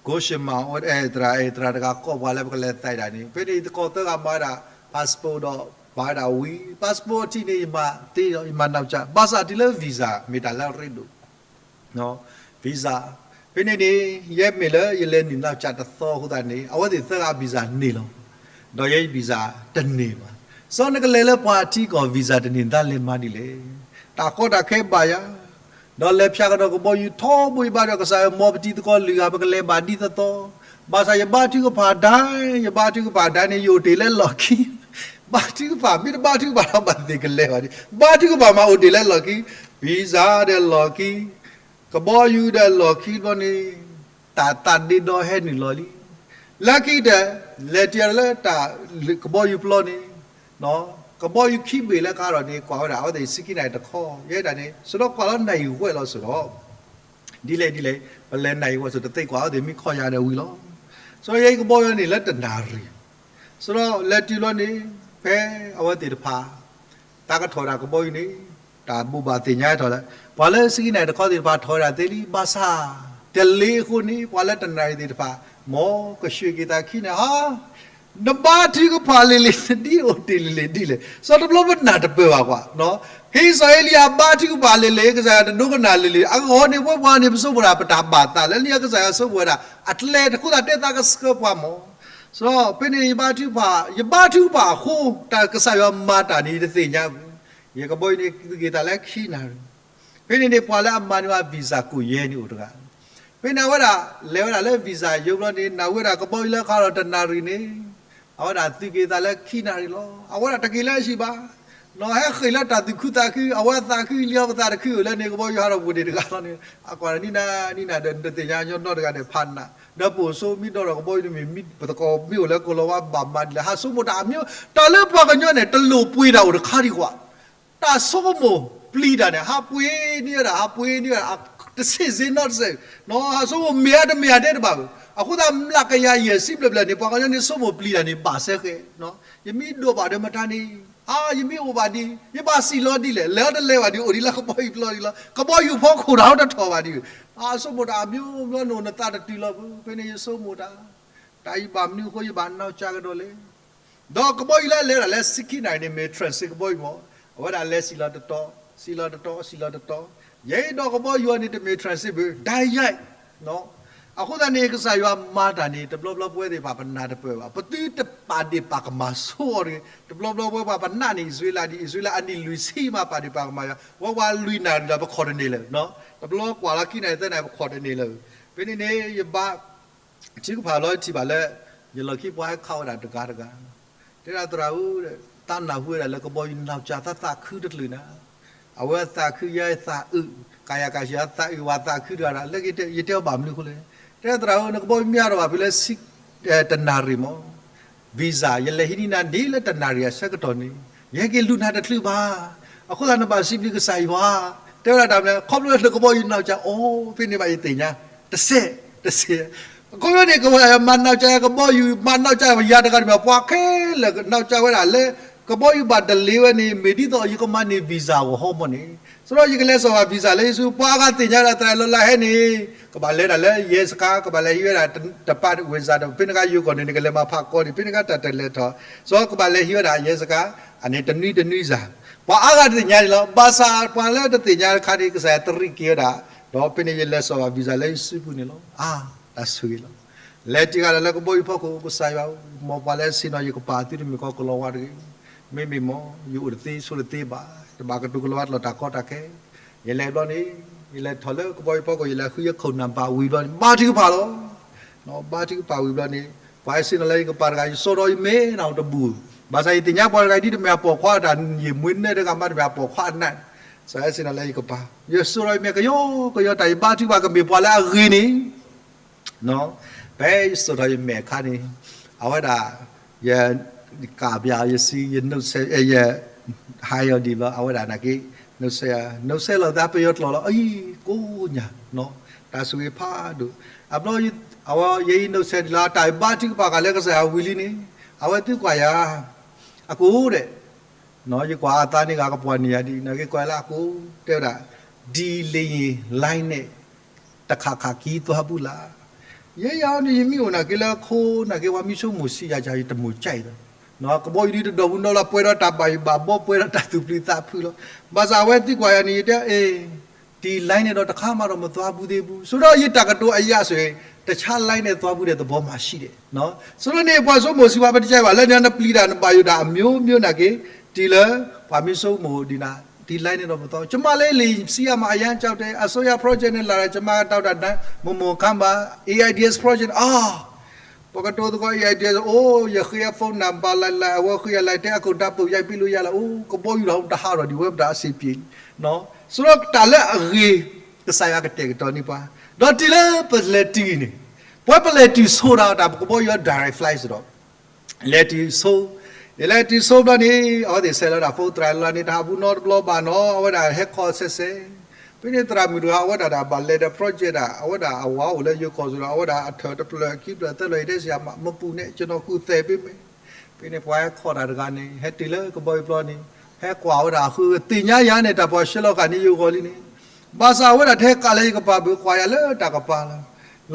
ကိၣ်ၡမၣ် သရၣ်အဲၣ် သရၣ်တဂၤကိးပှၤလၢပကလဲၤသးဒၣ်န့ၣ်, ဖဲန့ၣ်သကိးသၢဂၤမၤဝဲဒၣ် passport ဒီးဘၣ်ဝဲဒၣ်ဝံၤ, passport ထံၣ်န့ၣ် ယမၤသ့ဒီး ယမၤနီၢ်ကၠၢ်, ဘၣ်ဆၣ်တုၤလၢ visa မ့ၢ်တၢ်လၢအရ့ဒိၣ် visa, ဖဲန့ၣ်န့ၣ် ယဲမ့ၢ်လၢယလဲၤနုာ်နီၢ်ကၠၢ်တသီအဃိသတးန့ၣ် အဝဲသ့ၣ်သၢဂၤ visa န့ၢ်လီၤ. ဒီးယဲ visa တန့ၢ်ဘၣ်. စီၤနကလဲၤလၢပှၤထံကီၢ် visa တန့ၢ် နသးလဲၤမၤဒ်လဲၣ်. တၢ်ကီတၢ်ခဲဘၣ်ယၤ, ဒီးလဲၤဖၠးကဒီးကဘီယူၤထီဘိယဘၣ်ဒီး ကစၢ်ယွၤ မ်ပတံၤသကိးလုၢ်ဂၤ ပကလဲၤဘၣ်ဒ်သိးသိး, ဘၣ်ဆၣ်ယဘါထုကဖၣ်ဒၣ်, ယဘါထုကဖၣ်ဒၣ်န့ၣ် ယအိၣ်တ့ၢ်လၢလီၢ်ခံ, ဘါထုကဖၣ် မ့ၢ်တဘါထုကဖၣ်ဒီး ဘၣ်သ့ၣ်ကလဲၤဘၣ်ဒံး, ဘါထုကဖၣ်မးအိၣ်တ့ၢ်လၢလီၢ်ခံ, visa ဒီးလီၢ်ခံ, ကဘီယူၤဒီးလီၢ်ခံဘျီန့ၣ် တၢ်သးဒ့ဒီဟဲနုာ်လီၤလံ. လၢခံကတၢၢ် လဲၤတုၤလၢတၢ်ကဘီယူၤပျီန့ၣ်, ကဘီယူၤခံဘ့ၣ်လၢကါဒီးန့ၣ် ကွၢ်ဝဲဒၣ် အဝဲသ့ၣ် sixty-nine တခီ, ယဲဒၣ်န့ၣ် စရီကွၢ်လီၤနၣ်ရံၣ်ဝဲလီၤစရီ, ဒ်လဲၣ်ဒ်လဲၣ်, ပလဲၤနၣ်ရံၣ်ဝဲစရီ တသ့ကွၢ်အဝဲသ့ၣ်မ့ၢ်ခီယၤဒီးဝံၤလီၤ. စရီယဲကဘီယူၤန့ၣ်လၢတနၣ်ရံၣ်, စရီလဲၤတုၤလီၤန့ၣ် ဖဲအဝဲသ့ၣ်တဖၣ် တၢ်ကထီၣ်ဒၣ်ကဘီယူၤန့ၣ် တၢ်ဘိးဘၣ်သ့ၣ်ညါထီၣ်လၢ ပှၤလၢ sixty-nine တခီသ့ၣ်တဖၣ်ထီၣ်ဝဲဒၣ်သ့လံ, ဘၣ်ဆၣ် တလ့ၤအဃိန့ၣ် ပှၤလၢတနၣ်ရံၣ်သ့ၣ်တဖၣ် မ်ကဆှၢက့ၤသးခံနၣ်ရံၣ်, နဘါထုကဖၣ်လံၤလံၤ နဒ်အိၣ်တ့ၢ်လံၤလံၤဒ်လဲၣ်, စီၤတဘျီပနၢ်တပၢၢ်ဘၣ်ကွၢ်, ဟ့ၣ်စီၤအ့လံယၤဘါထုကဖၣ်လံၤလံၤ ကစၢ်ယွၤတဒိကနၣ်လံၤလံၤ, အဂီၢ်န့ၣ် ပဝဲပှၤန့ၣ် ပဆိကမိၣ်ဒၣ် ပတၢ်ဘၣ်သးလၢလံ ကစၢ်ယွၤဆိကမိၣ်ဝဲဒၣ် အကျဲတဃိသတး တဲသးကဆှၢပှၤမၢ်. စီၤဖဲန့ၣ် ယဘါထုကဖၣ်, ယဘါထုကဖၣ်အဃိ တၢ်ကစၢ်ယွၤမၤတၢ်န့ၣ် ယတသ့ၣ်ညါဘူး, ယကဘီယူၤန့ၣ် သုးက့ၤသးလၢခံနၣ်ရံၣ်, ဖဲန့ၣ်န့ၣ် ပှၤလၢအမၤန့ၢ်ဝဲ visa ကိၣ်ယဲၢ်န့ၣ်အိၣ်တဂၤ, ဖဲန့ၣ်အဝဲဒၣ် လဲၤဝဲဒၣ်လၢ visa ယိၤဘျီန့ၣ် နၢ်ဟူဝဲဒၣ်ကဘီယူၤလၢခါဒီးတနၣ်ရံၣ်န့ၣ်, အဝဲဒၣ်သုးက့ၤသးလၢခံနၣ်ရံၣ်လီၤ. အဝဲဒၣ်တက့ၤလၢအဟံၣ်ဘၣ်, နီၢ်ဟဲဃ့ၢ်လၢတၢ်သူၣ်ခုသးခု, အဝဲသးခုလံအီၤ ပသးတခုအိၣ်လၢန့ၣ် ကဘီယူၤဟးထီၣ်ပူၤန့ၣ်တဂၤလီၤန့ၣ်, အကွၢ်န့ၣ် နံၤနၤ နံၤနၤဒီး နတသ့ၣ်ညါညီနီတဂၤဒီး ဖးနး, ဒီးပိာ်စိမ့ၢ်ဒီဒီးကဘီယူၤန့ၣ်မ့ၢ် ပသကိးမ့ၢ်အိၣ်လၢကိလီၤဝါဘၣ်မၤဒ်လဲၣ် ဟးဆိကမိၣ်တၢ်အမျိုး, တၢ်လၢပှၤကညီန့ၣ် တလိၣ်ပှ့ၤတၢ်အိၣ်တခါဒံးကွၢ် တၢ်ဆိကမိၣ်ပျံၤတၢ်န့ၣ် ဟးပှ့ၤန့ၢ်ဝဲဒၣ် ဟးပှ့ၤန့ၢ်ဝဲဒၣ် တဆံးစ့နီတစဲး, ဟးဆိကမိၣ်မ့ၢ်အတမ့ၢ်အဒဲတဘၣ်ဘၣ်, အဃိသတးမျးကယၤယဲၢ်ဆံဘျဲၣ်ဘျဲၣ်န့ၣ် ပှၤကညီန့ၣ်ဆိကမိၣ်ပျံၤတၢ်န့ၣ် ဘၣ်စဲဃဲး, ယမ့ၢ်ဒိးဘၣ်ဒီးမတၤန့ၣ်, အါ ယမ့ၢ်အိၣ်ဘၣ်ဒံး ယဘၣ်စံၣ်လီၤဒ်လဲၣ်, လဲၤအီၤတလဲၤဘၣ်ဒံး အိၣ်ဒံးလၢကဘီယူၤပျီဒံးလီၤ, ကဘီယူၤဖီခိၣ်တၢ်ဟီတထီၣ်ဘၣ်ဒံး, အဆိကမိၣ်တၢ်အမျိုးမျိုးန့ၣ် နသးတတုၤလီၤဘၣ်, ဖဲန့ၣ်ယဆိကမိၣ်တၢ် တၢ်အံၤဘၣ်မနုၤအဃိ ယဘၣ်နီၢ်ကၠၢကဒီးလဲၣ်. ဒီးကဘီယူၤလၢအလဲၤဝဲဒၣ်လၢ sixty-nine န့ၣ် မ့ၢ် transit ကဘီယူၤမး, အဝဲဒၣ်လဲၤစံၣ်လီၤတတီၤ စံၣ်လီၤတတီၤ စံၣ်လီၤတတီၤ, ယဲဒီးကဘီယူၤအံၤန့ၣ် တမ့ၢ် transit ဘၣ် ဒၣ်ယဲ, အဃိသတးန့ၣ် ကစၢ်ယွၤမၤတၢ်န့ၣ် တဘျီဘျီပဝဲသ့ၣ်တဖၣ် ပနၢ်တပၢၢ်ဘၣ်, ပသုတပာ်ဒ့ၣ်ပာ်ကမၣ်ဆိအီၤတဂ့ၤ, တဘျီဘျီပဝဲပှၤပနာ်န့ၢ်အံၣ်စရ့လးဒ်အံၣ်စရ့လးအနံၣ်လွံၢ်ဆံမး ပာ်ဒ့ၣ်ပာ်ကမၣ်ယွၤ, ပဝဲပှၤလွံၢ်နၣ်ရံၣ်ဒီးပခီၣ်တန့ၢ်လၢၤ, တဘျီကွၢ်လီၤခံနၣ်ရံၣ်သၢနၣ်ရံၣ် ပခီၣ်တန့ၢ်လၢၤ, ဖဲန့ၣ်န့ၣ် ယဘါ ထုကဖၣ်လီၤထံၣ်ဘၣ်လၢ ယလီၢ်ခံပှၤဟဲခးဝဲဒၣ်တဂၤတဂၤ, တဲဒၣ်သရၣ်ဧၢ, သးနၢ်ဟူဝဲဒၣ်လၢကဘီယူၤနီၢ်ကၠၢ သးသးခုတချုးနၤ, အဝဲသးခုယဲသးအုး, ကယၤကဆံးအသးအုးဝဲသးခုတဂၤဒီး လၢယတဲအီၤဘၣ်မနုၤအဃိလဲၣ်, တဲဒၣ်သရၣ်ဧၢ နကဘီယူၤမ့ၢ်ဟးထီၣ်ဘၣ်ဖဲလၢ တနၣ်ရံၣ်မး visa ယလဲၤဟံးန့ၢ်နၤဒ်လၢတနၣ်ရံၣ်အဆၢကတီၢ်န့ၣ် ယဟဲက့ၤလူၤနၤတချုးဘၣ်, အဃိသတးနဘၣ်စံးဘျုးကစၢ်ယွၤ, တဲဝဲဒၣ်တၢ်မနုၤလဲၣ် ခီဖျိလၢနကဘီယူၤနီၢ်ကၠၢ အိၣ်ဖဲန့ၣ်ဘၣ်ယသ့ၣ်ညါ, တစဲး, တစဲး, အခီပညီန့ၣ် ကဝဲမၤနီၢ်ကၠၢယၤကဘီယူၤ မၤနီၢ်ကၠၢယၤတဂၤတမံၤ ပှၤခဲလၢာ်နီၢ်ကၠၢဝဲဒၣ်လၢ ကဘီယူၤဘၣ်တလ့ၤဝဲန့ၣ် မ့ၢ်ဒ်သိးယကမၤန့ၢ် visa ဂီၢ်ဟီမးန့ၣ်, ဆိုတော့ ယကလဲၤစိာ်ဘၣ် visa လၢယစု ပှၤအဂၤသ့ၣ်ညါဒၣ်သရၣ်လီၤလၢဟဲန့ၣ် ကဘၣ်လဲၤဒၣ်လၢယဲစခါ ကဘၣ်လဲၤဟံးဝဲဒၣ်တပာ် visa ဒီး ဖဲန့ၣ်ခါယိၤကီၢ်န့ၣ် နကလဲၤမၤဖးကီန့ၣ် ဖဲန့ၣ်ခါတၢ်တလဲၤထီၣ်, ဆိုတော့ ကဘၣ်လဲၤဟံးဝဲဒၣ်ယဲစခါ အန့ၣ်တနွံတနွံစၢ်, ပှၤအါဂၤတသ့ၣ်ညါန့ၣ်လီၤ. ဘၣ်ဆၣ်ပှၤလၢတသ့ၣ်ညါတခါန့ၣ် ကစၢ်ယွၤတရံးက့ၤဝဲဒၣ်, ဒီးဖဲန့ၣ်ယလဲၤစိာ်ဘၣ် visa လၢယစုပူၤန့ၣ်လီၤ. အါ, တၢ်ဆိၣ်ဂ့ၤလီၤ. လဲၤတံၢ်ဃာ်ဒၣ်လၢကဘီယူၤဖီခိၣ် ကစၢ်ယွၤဧၢ, မ်ပှၤလၢဆ့ၣ်နီၤယကပၤသုတမ့ၢ်ကီးကလီၤဝါတဂ့ၤ, မ့မ့ၢ်မ်ယအိၣ်တသ့ဆိတသ့ဘၣ်, တဘၣ်ကတိၤကလီၤဝါတလီၤတၢ်ကီတၢ်ခဲ, ယလဲၤဘျီန့ၣ်, ယလဲၤထီၣ်လၢကဘီယူၤဖီခိၣ် ယလဲၤဃုယခိၣ်နၢ်ဘၣ်ဝံၤဘျီန့ၣ် ဘါထုကဖၣ်လီၤ. ဘါထုကဖၣ်ဝံၤဘျီန့ၣ် ပှၤဆ့ၣ်နီၤလၢယကပၤတဂၤ ယစိာ်ဒီးယမဲာ်နၤတဘူၣ်, ဘၣ်ဆၣ်ယသ့ၣ်ညါပှၤတဂၤဒ်တမ့ၢ်အပိာ်ခွါတၢ် ယမွေးနွဲၣ်တဂၤမး တမ့ၢ်အပိာ်ခွါအနၢ်, စးဆ့ၣ်နီၤလၢယကပၤ ယစိာ်ဒီးယမဲာ်ကယီကယီ တၢ်ယဘါထုကဖၣ်ကမ့ၢ်ပှၤလၢအဂ့ၤန့ၣ် ဖဲယစိာ်ထီၣ်ယမဲာ်အခါန့ၣ်, အဝဲဒၣ် ယကးပၠးအီၤ ယစံး ယ ယဟါအီၤဒ်ဘျီ အဝဲဒၣ်နာ်က့ နုဆဲး, နုဆဲးလီၤသးပယီၤကျိာ်လီၤ အံၤကိးညါ, တၢ်ဆိၣ်ဂ့ၤဖးဒိၣ်, အဘျီ အဝဲယဲအံၤနုဆဲးဒ်လီၤ တၢ်ဘါထုကဖၣ်ဃာ်လၢကစၢ်ယွၤဝံၤလံန့ၣ်, အဝဲသံကွၢ်ယၤ, အကိးဒဲး ယကွၢ်အသးန့ၣ်ဂ့ၤ ကပှၤန့ၢ်ယၤဒ် နာ်က့ကွၢ်လၢအကိး တဲဝဲဒၣ် ဒ်လဲၣ်ယ့ၣ် line န့ၣ် တခးခးခံသွါဘူးလၢ်. ယဲယၤန့ၣ် ယမ့ၢ်အိၣ်နာ်က့လၢခိ နာ်က့ဝဲမ့ၢ်ဆိကမိၣ်ဆံးယၤ ယတမိၣ်ကၢ်အံၤဒီး ကဘီယူၤဒ်တဒီးဘူးနီလီၤ ပှဲၤဒီးတၢ်ဘၣ်ယိၣ်ဘၣ်ဘီ ပှဲၤဒီးတၢ်သူၣ်ပျံၤသးဖုးလီၤ. ဘၣ်ဆၣ်အဝဲသံကွၢ်ယၤန့ၣ် ယတဲအီၤ ဒ်လဲၣ်န့ၣ်ဒီး တခါမးဒီးမသွါဘူးသ့ဘူး. ဆိဒီးယတၢ်ကတိၤအယၢ်ဆိၣ်ဂ့ၤ တၢ်ဆါ line န့ၣ် သွားဘူးတဲ့သဘောမှာရှိတယ်. ဆိုတော့န့ၣ် ပှၤဆိကမိၣ်စံးဝဲ ပတကြိုက်ဘၣ် လၢန့ၣ် နပျံၤတၢ် နဘၣ်ယိၣ်တၢ် အမျိုးမျိုး နာ်က့ တုၤလၢ ပှၤမ့ၢ်ဆိကမိၣ်ဒ်နၤ တံၤ line န့ၣ်ဒီးပသီ ကျွန်မလည်း လံာ်ဆံးအမအရမ်းကြောက်တယ် အစိုးရ project န့ၣ် လာတာ ကျွန်မ တောင်းတ မမုၢ်ခမ်းပါ AIDS project အာ ပကတိၤသကိး AIDS အိၣ် ယဃ့အ phone number လၢ လၢ အဝဲဃ့အ line တဲ အကုၢ်တၢ်ပူၤ ယပ့ၣ်လိယါလၢ အိၣ် ကဘီယူၤဒီးတဟးဒီးဒံးဝဲပတၢ်အစ့ပံၤ ဆိုတော့တၢ်လၢအဂ့ၤ ကစၢ်ယွၤကတဲာ်ကတီၤန့ၢ်ပှၤ ဒီးတုၤလၢပလဲၤတုၤန့ၣ် ပဝဲပလဲၤတုၤဆိဒၣ်တၢ် ပကဘီယူၤ direct flight စ့ၢ်ဒီး လဲၤတုၤဆိ ယလဲၤတုၤဆိဘျီန့ၣ် အဝဲသ့ၣ်ဆဲးလီၤတၢ် phone သရၣ်လီၤန့ၣ် တဟးဘူးနီတဘျီဘၣ်နီၤ အဝဲဒၣ်ဟဲခီဆဲးဆဲး ဖဲန့ၣ်သရၣ်မုၣ်တဂၤ အဝဲဒၣ်တၢ်ဘၣ်လဲၤဒီး project ဒၣ် အဝဲဒၣ်အဝၤအိၣ်လၢယိၤကီၢ်စ့ၢ်ဒီး အဝဲဒၣ်အထၢၣ်တဖျၢၣ်ခံဖျၢၣ်သၢဖျၢၣ် ယတဲစ့ၢ်မး မပူၤန့ၣ် ကျွန်တော်ကူညီပေးမယ် ဖဲန့ၣ်ပှၤဟဲခီတၢ်တဂၤန့ၣ် ဟဲတုၤလၢကဘီယူၤပျီန့ၣ် ဟဲကွၢ်ဝဲဒၣ်ဃုသ့ၣ်ညါယၤန့ၣ် တၢ်ပှၤဆှၢလီၤဃာ်န့ၢ်ယိၤဂီၤလံန့ၣ် ဘၣ်ဆၣ်အဝဲဒၣ်တဟဲကးလၢယကပၤဘၣ် ကွၢ်ယၤလၢတၢ်ကပၤလီ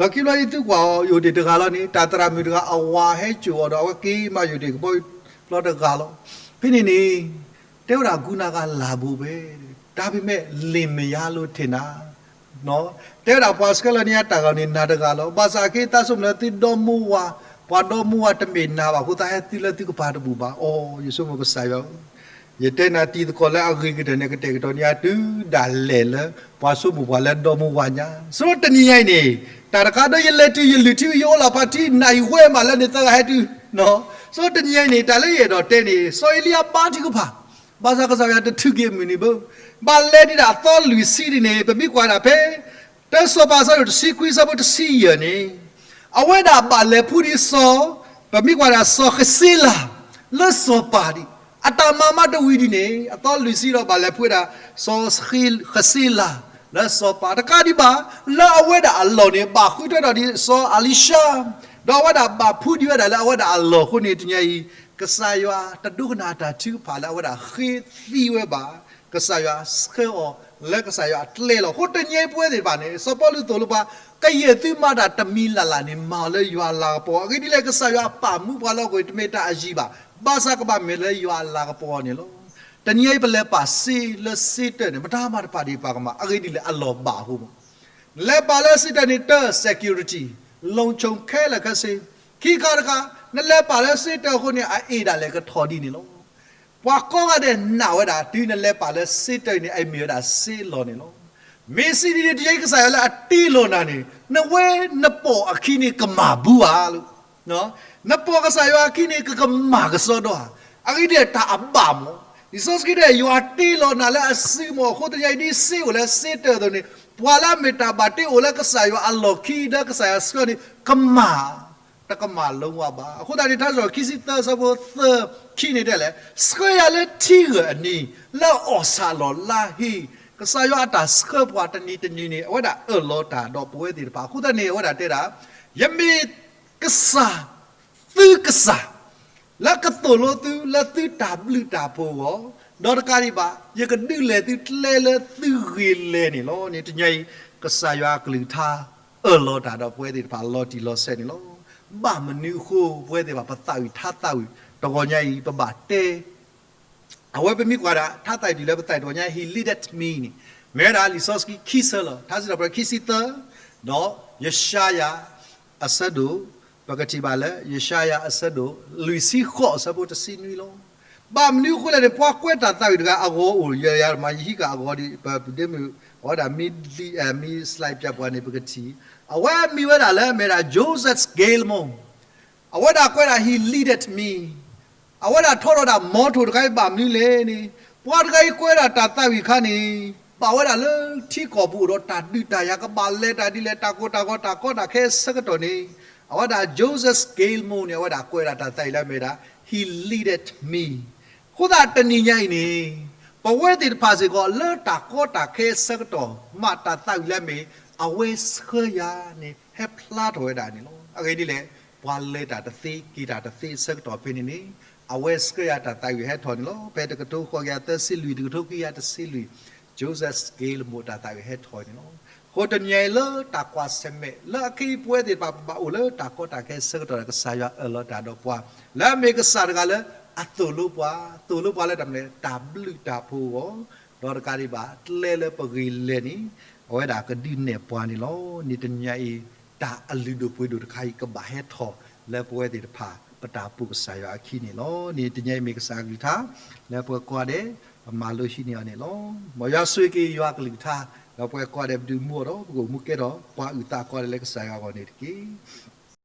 ၤ. လီၢ်ခံဘျီယသုကွၢ်အီၤ ယိၤဒ့ၣ်တဂၤလီၤန့ၣ် တၢ်သရၣ်မုၣ်တဂၤအဝၤဟဲစိာ်အီၤဒီး အဝဲက့ၤမၤယိၤဒ့ၣ်ကဘီယူၤပျီတဂၤလီၤ. ဖဲန့ၣ်န့ၣ် တဲဝဲဒၣ် ဂုၤနၤဂၤလၢ်ဘိးဘဲ ဒါပေမဲ့ လင်မယားလို့ထင်တာ တဲဝဲဒၣ်ပှၤဆှၢလီၤန့ၢ်ယၤတၢ်ဂီၤန့ၣ် နၤတဂၤလီၤ. ဘၣ်ဆၣ်က့ သးဆိကမိၣ်လၢသုဒီမါဝၤ ပှၤဒီမါဝၤတမ့ၢ်နၤဘၣ်အဃိ သးဟဲသုလၢသုကပၤတဘူၣ်ဘၣ်. အိ ယဆိကမိၣ်ကစၢ်ယွၤဧၢ, ယတဲနၤတံၤသကိးလၢအဂ့ၤကတၢၢ်န့ၣ် ကတဲာ်ကတီၤန့ၢ်ယၤတုၤဒၣ်လဲာ်လၢ ပှၤဆိကမိၣ်ပှၤလၢဒီမါဝၤညါ. ဆိတနံၤညါအံၤန့ၣ် တၢ်တခါဒီးယလဲၤတုၤယလုၢ်ထံ ယအိၣ်လၢဖးထံ နၣ်ရံၣ်ဝဲမးလၢန့ၣ်သၢဂၤဟဲတုၤ ဆိတနံၤညါအံၤန့ၣ် တၢ်လၢယအဲၣ်ဒိးတဲန့ၣ် စီၤအ့လံယၤဘါထုကဖၣ်, ဘၣ်ဆၣ်ကစၢ်ယွၤတထုးက့ၤအမုၢ်နံၤဘၣ်. ဘၣ်လဲၤဒံးဒၣ်အသီလွံၢ်ဆံဒ်န့ၣ် ပမ့ၢ်ကွၢ်ဒၣ်ဖဲ တၢစီၤပၤအဆၢဒိၣ်တဆံခွံအဆၢဖိတဆံယဲၢ်န့ၣ် အဝဲဒၣ်ဘၣ်လဲၤဖှူဒံးစီၤ, ပမ့ၢ်ကွၢ်ဒၣ်စီၤဃစ့လၤ လၢစီၤပၤဒံး, အတၢ်မၤမးတဝံၤဒ်န့ၣ် အသီလွံၢ်ဆံဒီးဘၣ်လဲၤဖှူဝဲဒၣ် စီၤဃစ့လၤ လၢစီၤပၤတကးဒံးဘၣ်, လၢအဝဲဒၣ်အလီၢ်န့ၣ် ဘၣ်ဃုထၢထီၣ်ဒံးစီၤအလံၤၡါ, ဒီးအဝဲဒၣ်ဘၣ်ဖှူဒံးဝဲဒၣ်လၢအဝဲဒၣ်အလီၢ်အဃိန့ၣ် တနံၤအံၤ ကစၢ်ယွၤတဒိကနၣ်တၢ်ထုကဖၣ်လၢအဝဲဒၣ်ဃ့သံဝဲဘၣ်. ကစၢ်ယွၤဆှၢအီၤလၢကစၢ်ယွၤအကျဲလီၤ. အဃိတနံၤအံၤပဝဲသ့ၣ်တဖၣ်န့ၣ် စီၤပီလူးသိၣ်လိပှၤ ကယဲၢ်သုမၤတၢ်တမံၤလၢ်လၢ်န့ၣ် မၤအီၤလၢယွၤအလၤကပီၤ. အဂ့ၢ်ဒ်လဲၣ် ကစၢ်ယွၤပာ်မူပှၤလီၤအဂ့ၢ် တမ့ၢ်တၢ်အယံၤဘၣ်. ဘၣ်ဆၣ်ကဘၣ်မ့ၢ်လၢယွၤအလၤကပီၤန့ၣ်လီၤ. တနံၤအံၤပလဲၤပာ်စ့လၢစ့တၢၢ်န့ၣ် ပတၢ်မၤတဖၣ်ဒံးပှၤကမၤ အဂ့ၢ်ဒ်လဲၣ် အလီၢ်ဘၣ်အဃိမး နလဲၤပာ်လၢစ့တၢၢ်န့ၣ် တၢ security လုံခြုံခဲလၢာ်ခဲဆ့, ခံခါတခါ နလဲၤပာ်လၢစ့တၢၢ်အဃိန့ၣ် အအ့ၣ်ဒၣ်လဲာ်ကထီၣ်ဒ်န့ၣ်လီၤ. ပှၤကိးဂၤဒဲးနာ်ဝဲဒၣ် တုၤနလဲၤပာ်လၢစ့တၢၢ်အံၤန့ၣ် အမ့ၢ်ဝဲဒၣ်စ့လီၢ်န့ၣ်လီၤ. မ့ၢ်စံးဒ်န့ၣ် တနံၤအံၤကစၢ်ယွၤလၢအတ့လီၤနၤန့ၣ် နဝဲနပိာ်အခံန့ၣ်ကမၣ်ဘူးဧါလီၤ. နပိာ်ကစၢ်ယွၤအခံန့ၣ် ကကမၣ်ကစီဒီဧါ. အဂ့ၢ်ဒ်လဲၣ် တၢ်အဘၣ်မး. လံာ်စီဆှံတဲ ယွၤတ့လီၤနၤလၢအစုမးအဃိ တနံၤအံၤဒ်စ့အိၣ်လၢစ့တၢၢ်အသိးန့ၣ် ပှၤလၢအမ့ၢ်တၢ်ဘၣ်တ့အိၣ်လၢကစၢ်ယွၤအလီၢ်ခံ လၢကစၢ်ယွၤဆှၢန့ၣ် ကမၣ် တကမၣ်လၢဝဲဘၣ်. အဃိသတးန့ၣ် ထါစံးထီၣ်ပတြၢၤခံဆံသၢအဆၢဖိသၢခံန့ၣ်တဲလဲၣ်, ဆှၢယၤလၢထံဂၢၢ်အနံၤ လၢအီၣ်ဆၣ်လီၤလါဟ့, ကစၢ်ယွၤအတၢ်ဆှၢပှၤတနံၤတနံၤန့ၣ် အဝဲဒၣ်အၢၣ်လီၤတၢ်ဒီးပဝဲသ့ၣ်တဖၣ်. အဃိသတးန့ၣ် အဝဲဒၣ်တဲဒၣ်, ယမ့ၢ်ကစၢ် သုကစၢ် လၢကသိၣ်လိသုလၢသုတၢ်ဘျုးတၢ်ဖှိၣ်အဂီၢ်, ဒီးတကးဒံးဘၣ် ယကဒုးလဲၤသုကျဲလၢသုဂ့ၤလဲၤန့ၣ်လီၤ. န့ၣ်တနံၤအံၤ ကစၢ်ယွၤအကလုၢ်ကထါ အၢၣ်လီၤတၢ်ဒီးပဝဲသ့ၣ်တဖၣ်လီၤတံၢ်လီၤဆဲးန့ၣ်လီၤ. ဘၣ်မနုၤအဃိ ပဝဲသ့ၣ်တဖၣ် ပသးဝံၣ်ထါသးဝံၣ် တဂီၤညါအံၤ ပဘၣ်တဲ အဝဲပမ့ၢ်ကွၢ်ဒၣ် ထါသးဝံၣ်တုၤလၢပသးဝံၣ်တဂီၤညါ He leadeth me န့ၣ် မ့ၢ်ဝဲဒၣ်လံာ်စီဆှံခံဆၢလီၤ. ထါစံးထီၣ်ပတြၢၤခံဆံသၢ ဒီးယၡါယၤအဆၢဒိၣ်, ပကထံၣ်ဘၣ်လၢ ယၡါယၤအဆၢဒိၣ် လွံၢ်ဆံဃိးအဆၢဖိတဆံနွံလီၤ. ဘၣ်မနုၤအဃိလဲၣ်န့ၣ် ပှၤကွဲးတၢ်သးဝံၣ်တဂၤအဂီၤအိၣ် ယၤယၤမး ယဟံးဃာ်အဂီၤဒီး ပဒ့မုၣ် အဝဲဒၣ်မ့ၢ် မ့ၢ် slide ပၠးပှၤန့ၣ် ပကထံၣ်, အဝဲမ့ၢ်ဝဲဒၣ်လၢ မ့ၢ်ဒၣ် Joseph Scalmon အဝဲဒၣ်ကွဲးဒၣ် He leadeth me အဝဲဒၣ်ထီထီၣ်ဒၣ် motto တခါအံၤဘၣ်မနုၤလဲၣ်န့ၣ်, ပှၤတဂၤအံၤကွဲးဒၣ်တၢ်သးဝံၣ်အခါန့ၣ် ဘၣ်ဝဲဒၣ်လၢထံကီၢ်ပူၤအိၣ်ဒီးတၢ်ဒုးတၢ်ယၤ ကဘၣ်လဲၤတၢ်ဒ်လဲၣ် တၢ်ကိၢ်တၢ်ဂီၤ တၢ်ကီတၢ်ခဲအဆၢကတီၢ်န့ၣ်, အဝဲဒၣ် Joseph Scalmon န့ၣ် အဝဲဒၣ်ကွဲးဒၣ်တၢ်သးဝံၣ်လၢအမ့ၢ်ဒၣ် He leadeth me. အဃိသတးတနံၤညါအံၤန့ၣ် ပဝဲသ့ၣ်တဖၣ်စ့ၢ်ကီး လၢတၢ်ကီတၢ်ခဲအဆၢကတီၢ် မ့ၢ်တၢ်သးဝံၣ်လၢအမ့ၢ် အဝဲဆှၢယၤန့ၣ် ဟဲဖျါထီၣ်ဝဲဒၣ်န့ၣ်လီၤ. အဂ့ၢ်ဒ်လဲၣ်, ပှၤလဲၤတၢ်တသ့ က့ၤတၢ်တသ့အဆၢကတီၢ်ဖဲန့ၣ်န့ၣ် အဝဲဆှၢယၤတၢ်သးဝံၣ်ဟဲထီၣ်န့ၣ်လီၤ. ဖဲတကထိဃိးကယၤသၢဆံလွံၢ် တကထိခွံကယၤတဆံလွံၢ် Joseph Scalmon တၢ်သးဝံၣ်ဟဲထီၣ်န့ၣ်လီၤ. အဃိတနံၤညါအံၤလၢတၢ်ကွၢ်ဆၢၣ်မဲာ် လၢအခဲအံၤပဝဲသ့ၣ်တဖၣ် ပဘၣ်အိၣ်လၢတၢ်ကီတၢ်ခဲအဆၢကတီၢ်ဒီး ကစၢ်ယွၤအၢၣ်လီၤတၢ်ဒီးပှၤ လၢအမ့ၢ်ကစၢ်တဂၤလၢအသိၣ်လိပှၤ, သိၣ်လိပှၤလၢတၢ်မနုၤလဲၣ် တၢ်ဘျုးတၢ်ဖှိၣ်အဂီၢ်, ဒီးတကးဒံးဘၣ် ကျဲလၢပဂ့ၤလဲၤန့ၣ် အဝဲဒၣ်ကဒုးနဲၣ်ပှၤန့ၣ်လီၤ. န့ၣ်တနံၤညါအံၤ တၢ်အလုၢ်ဒိၣ်ပှ့ၤဒိၣ်တခါအံၤ ကဘၣ်ဟဲထီၣ်လၢပဝဲသ့ၣ်တဖၣ် ပတၢ်အိၣ်ဖှိၣ်ကစၢ်ယွၤအခံန့ၣ်လီၤ. န့ၣ်တနံၤအံၤမ့ၢ်ကစၢ်အကလုၢ်ကထါ လၢပှၤကိးဂၤဒဲး ပမၤလိဟံးန့ၢ်အီၤန့ၣ်လီၤ. မ်ယွၤဆိၣ်ဂ့ၤက့ၤယွၤအကလုၢ်ကထါ, ဒီးပဝဲကိးဂၤဒဲး ပဒုးမူအီၤဒီး ပကအိၣ်မူကဲထီၣ် ပှၤအုၣ်သးကိးဂၤဒဲးလၢကစၢ်ယွၤအဂီၢ်န့ၣ်တက့ၢ်.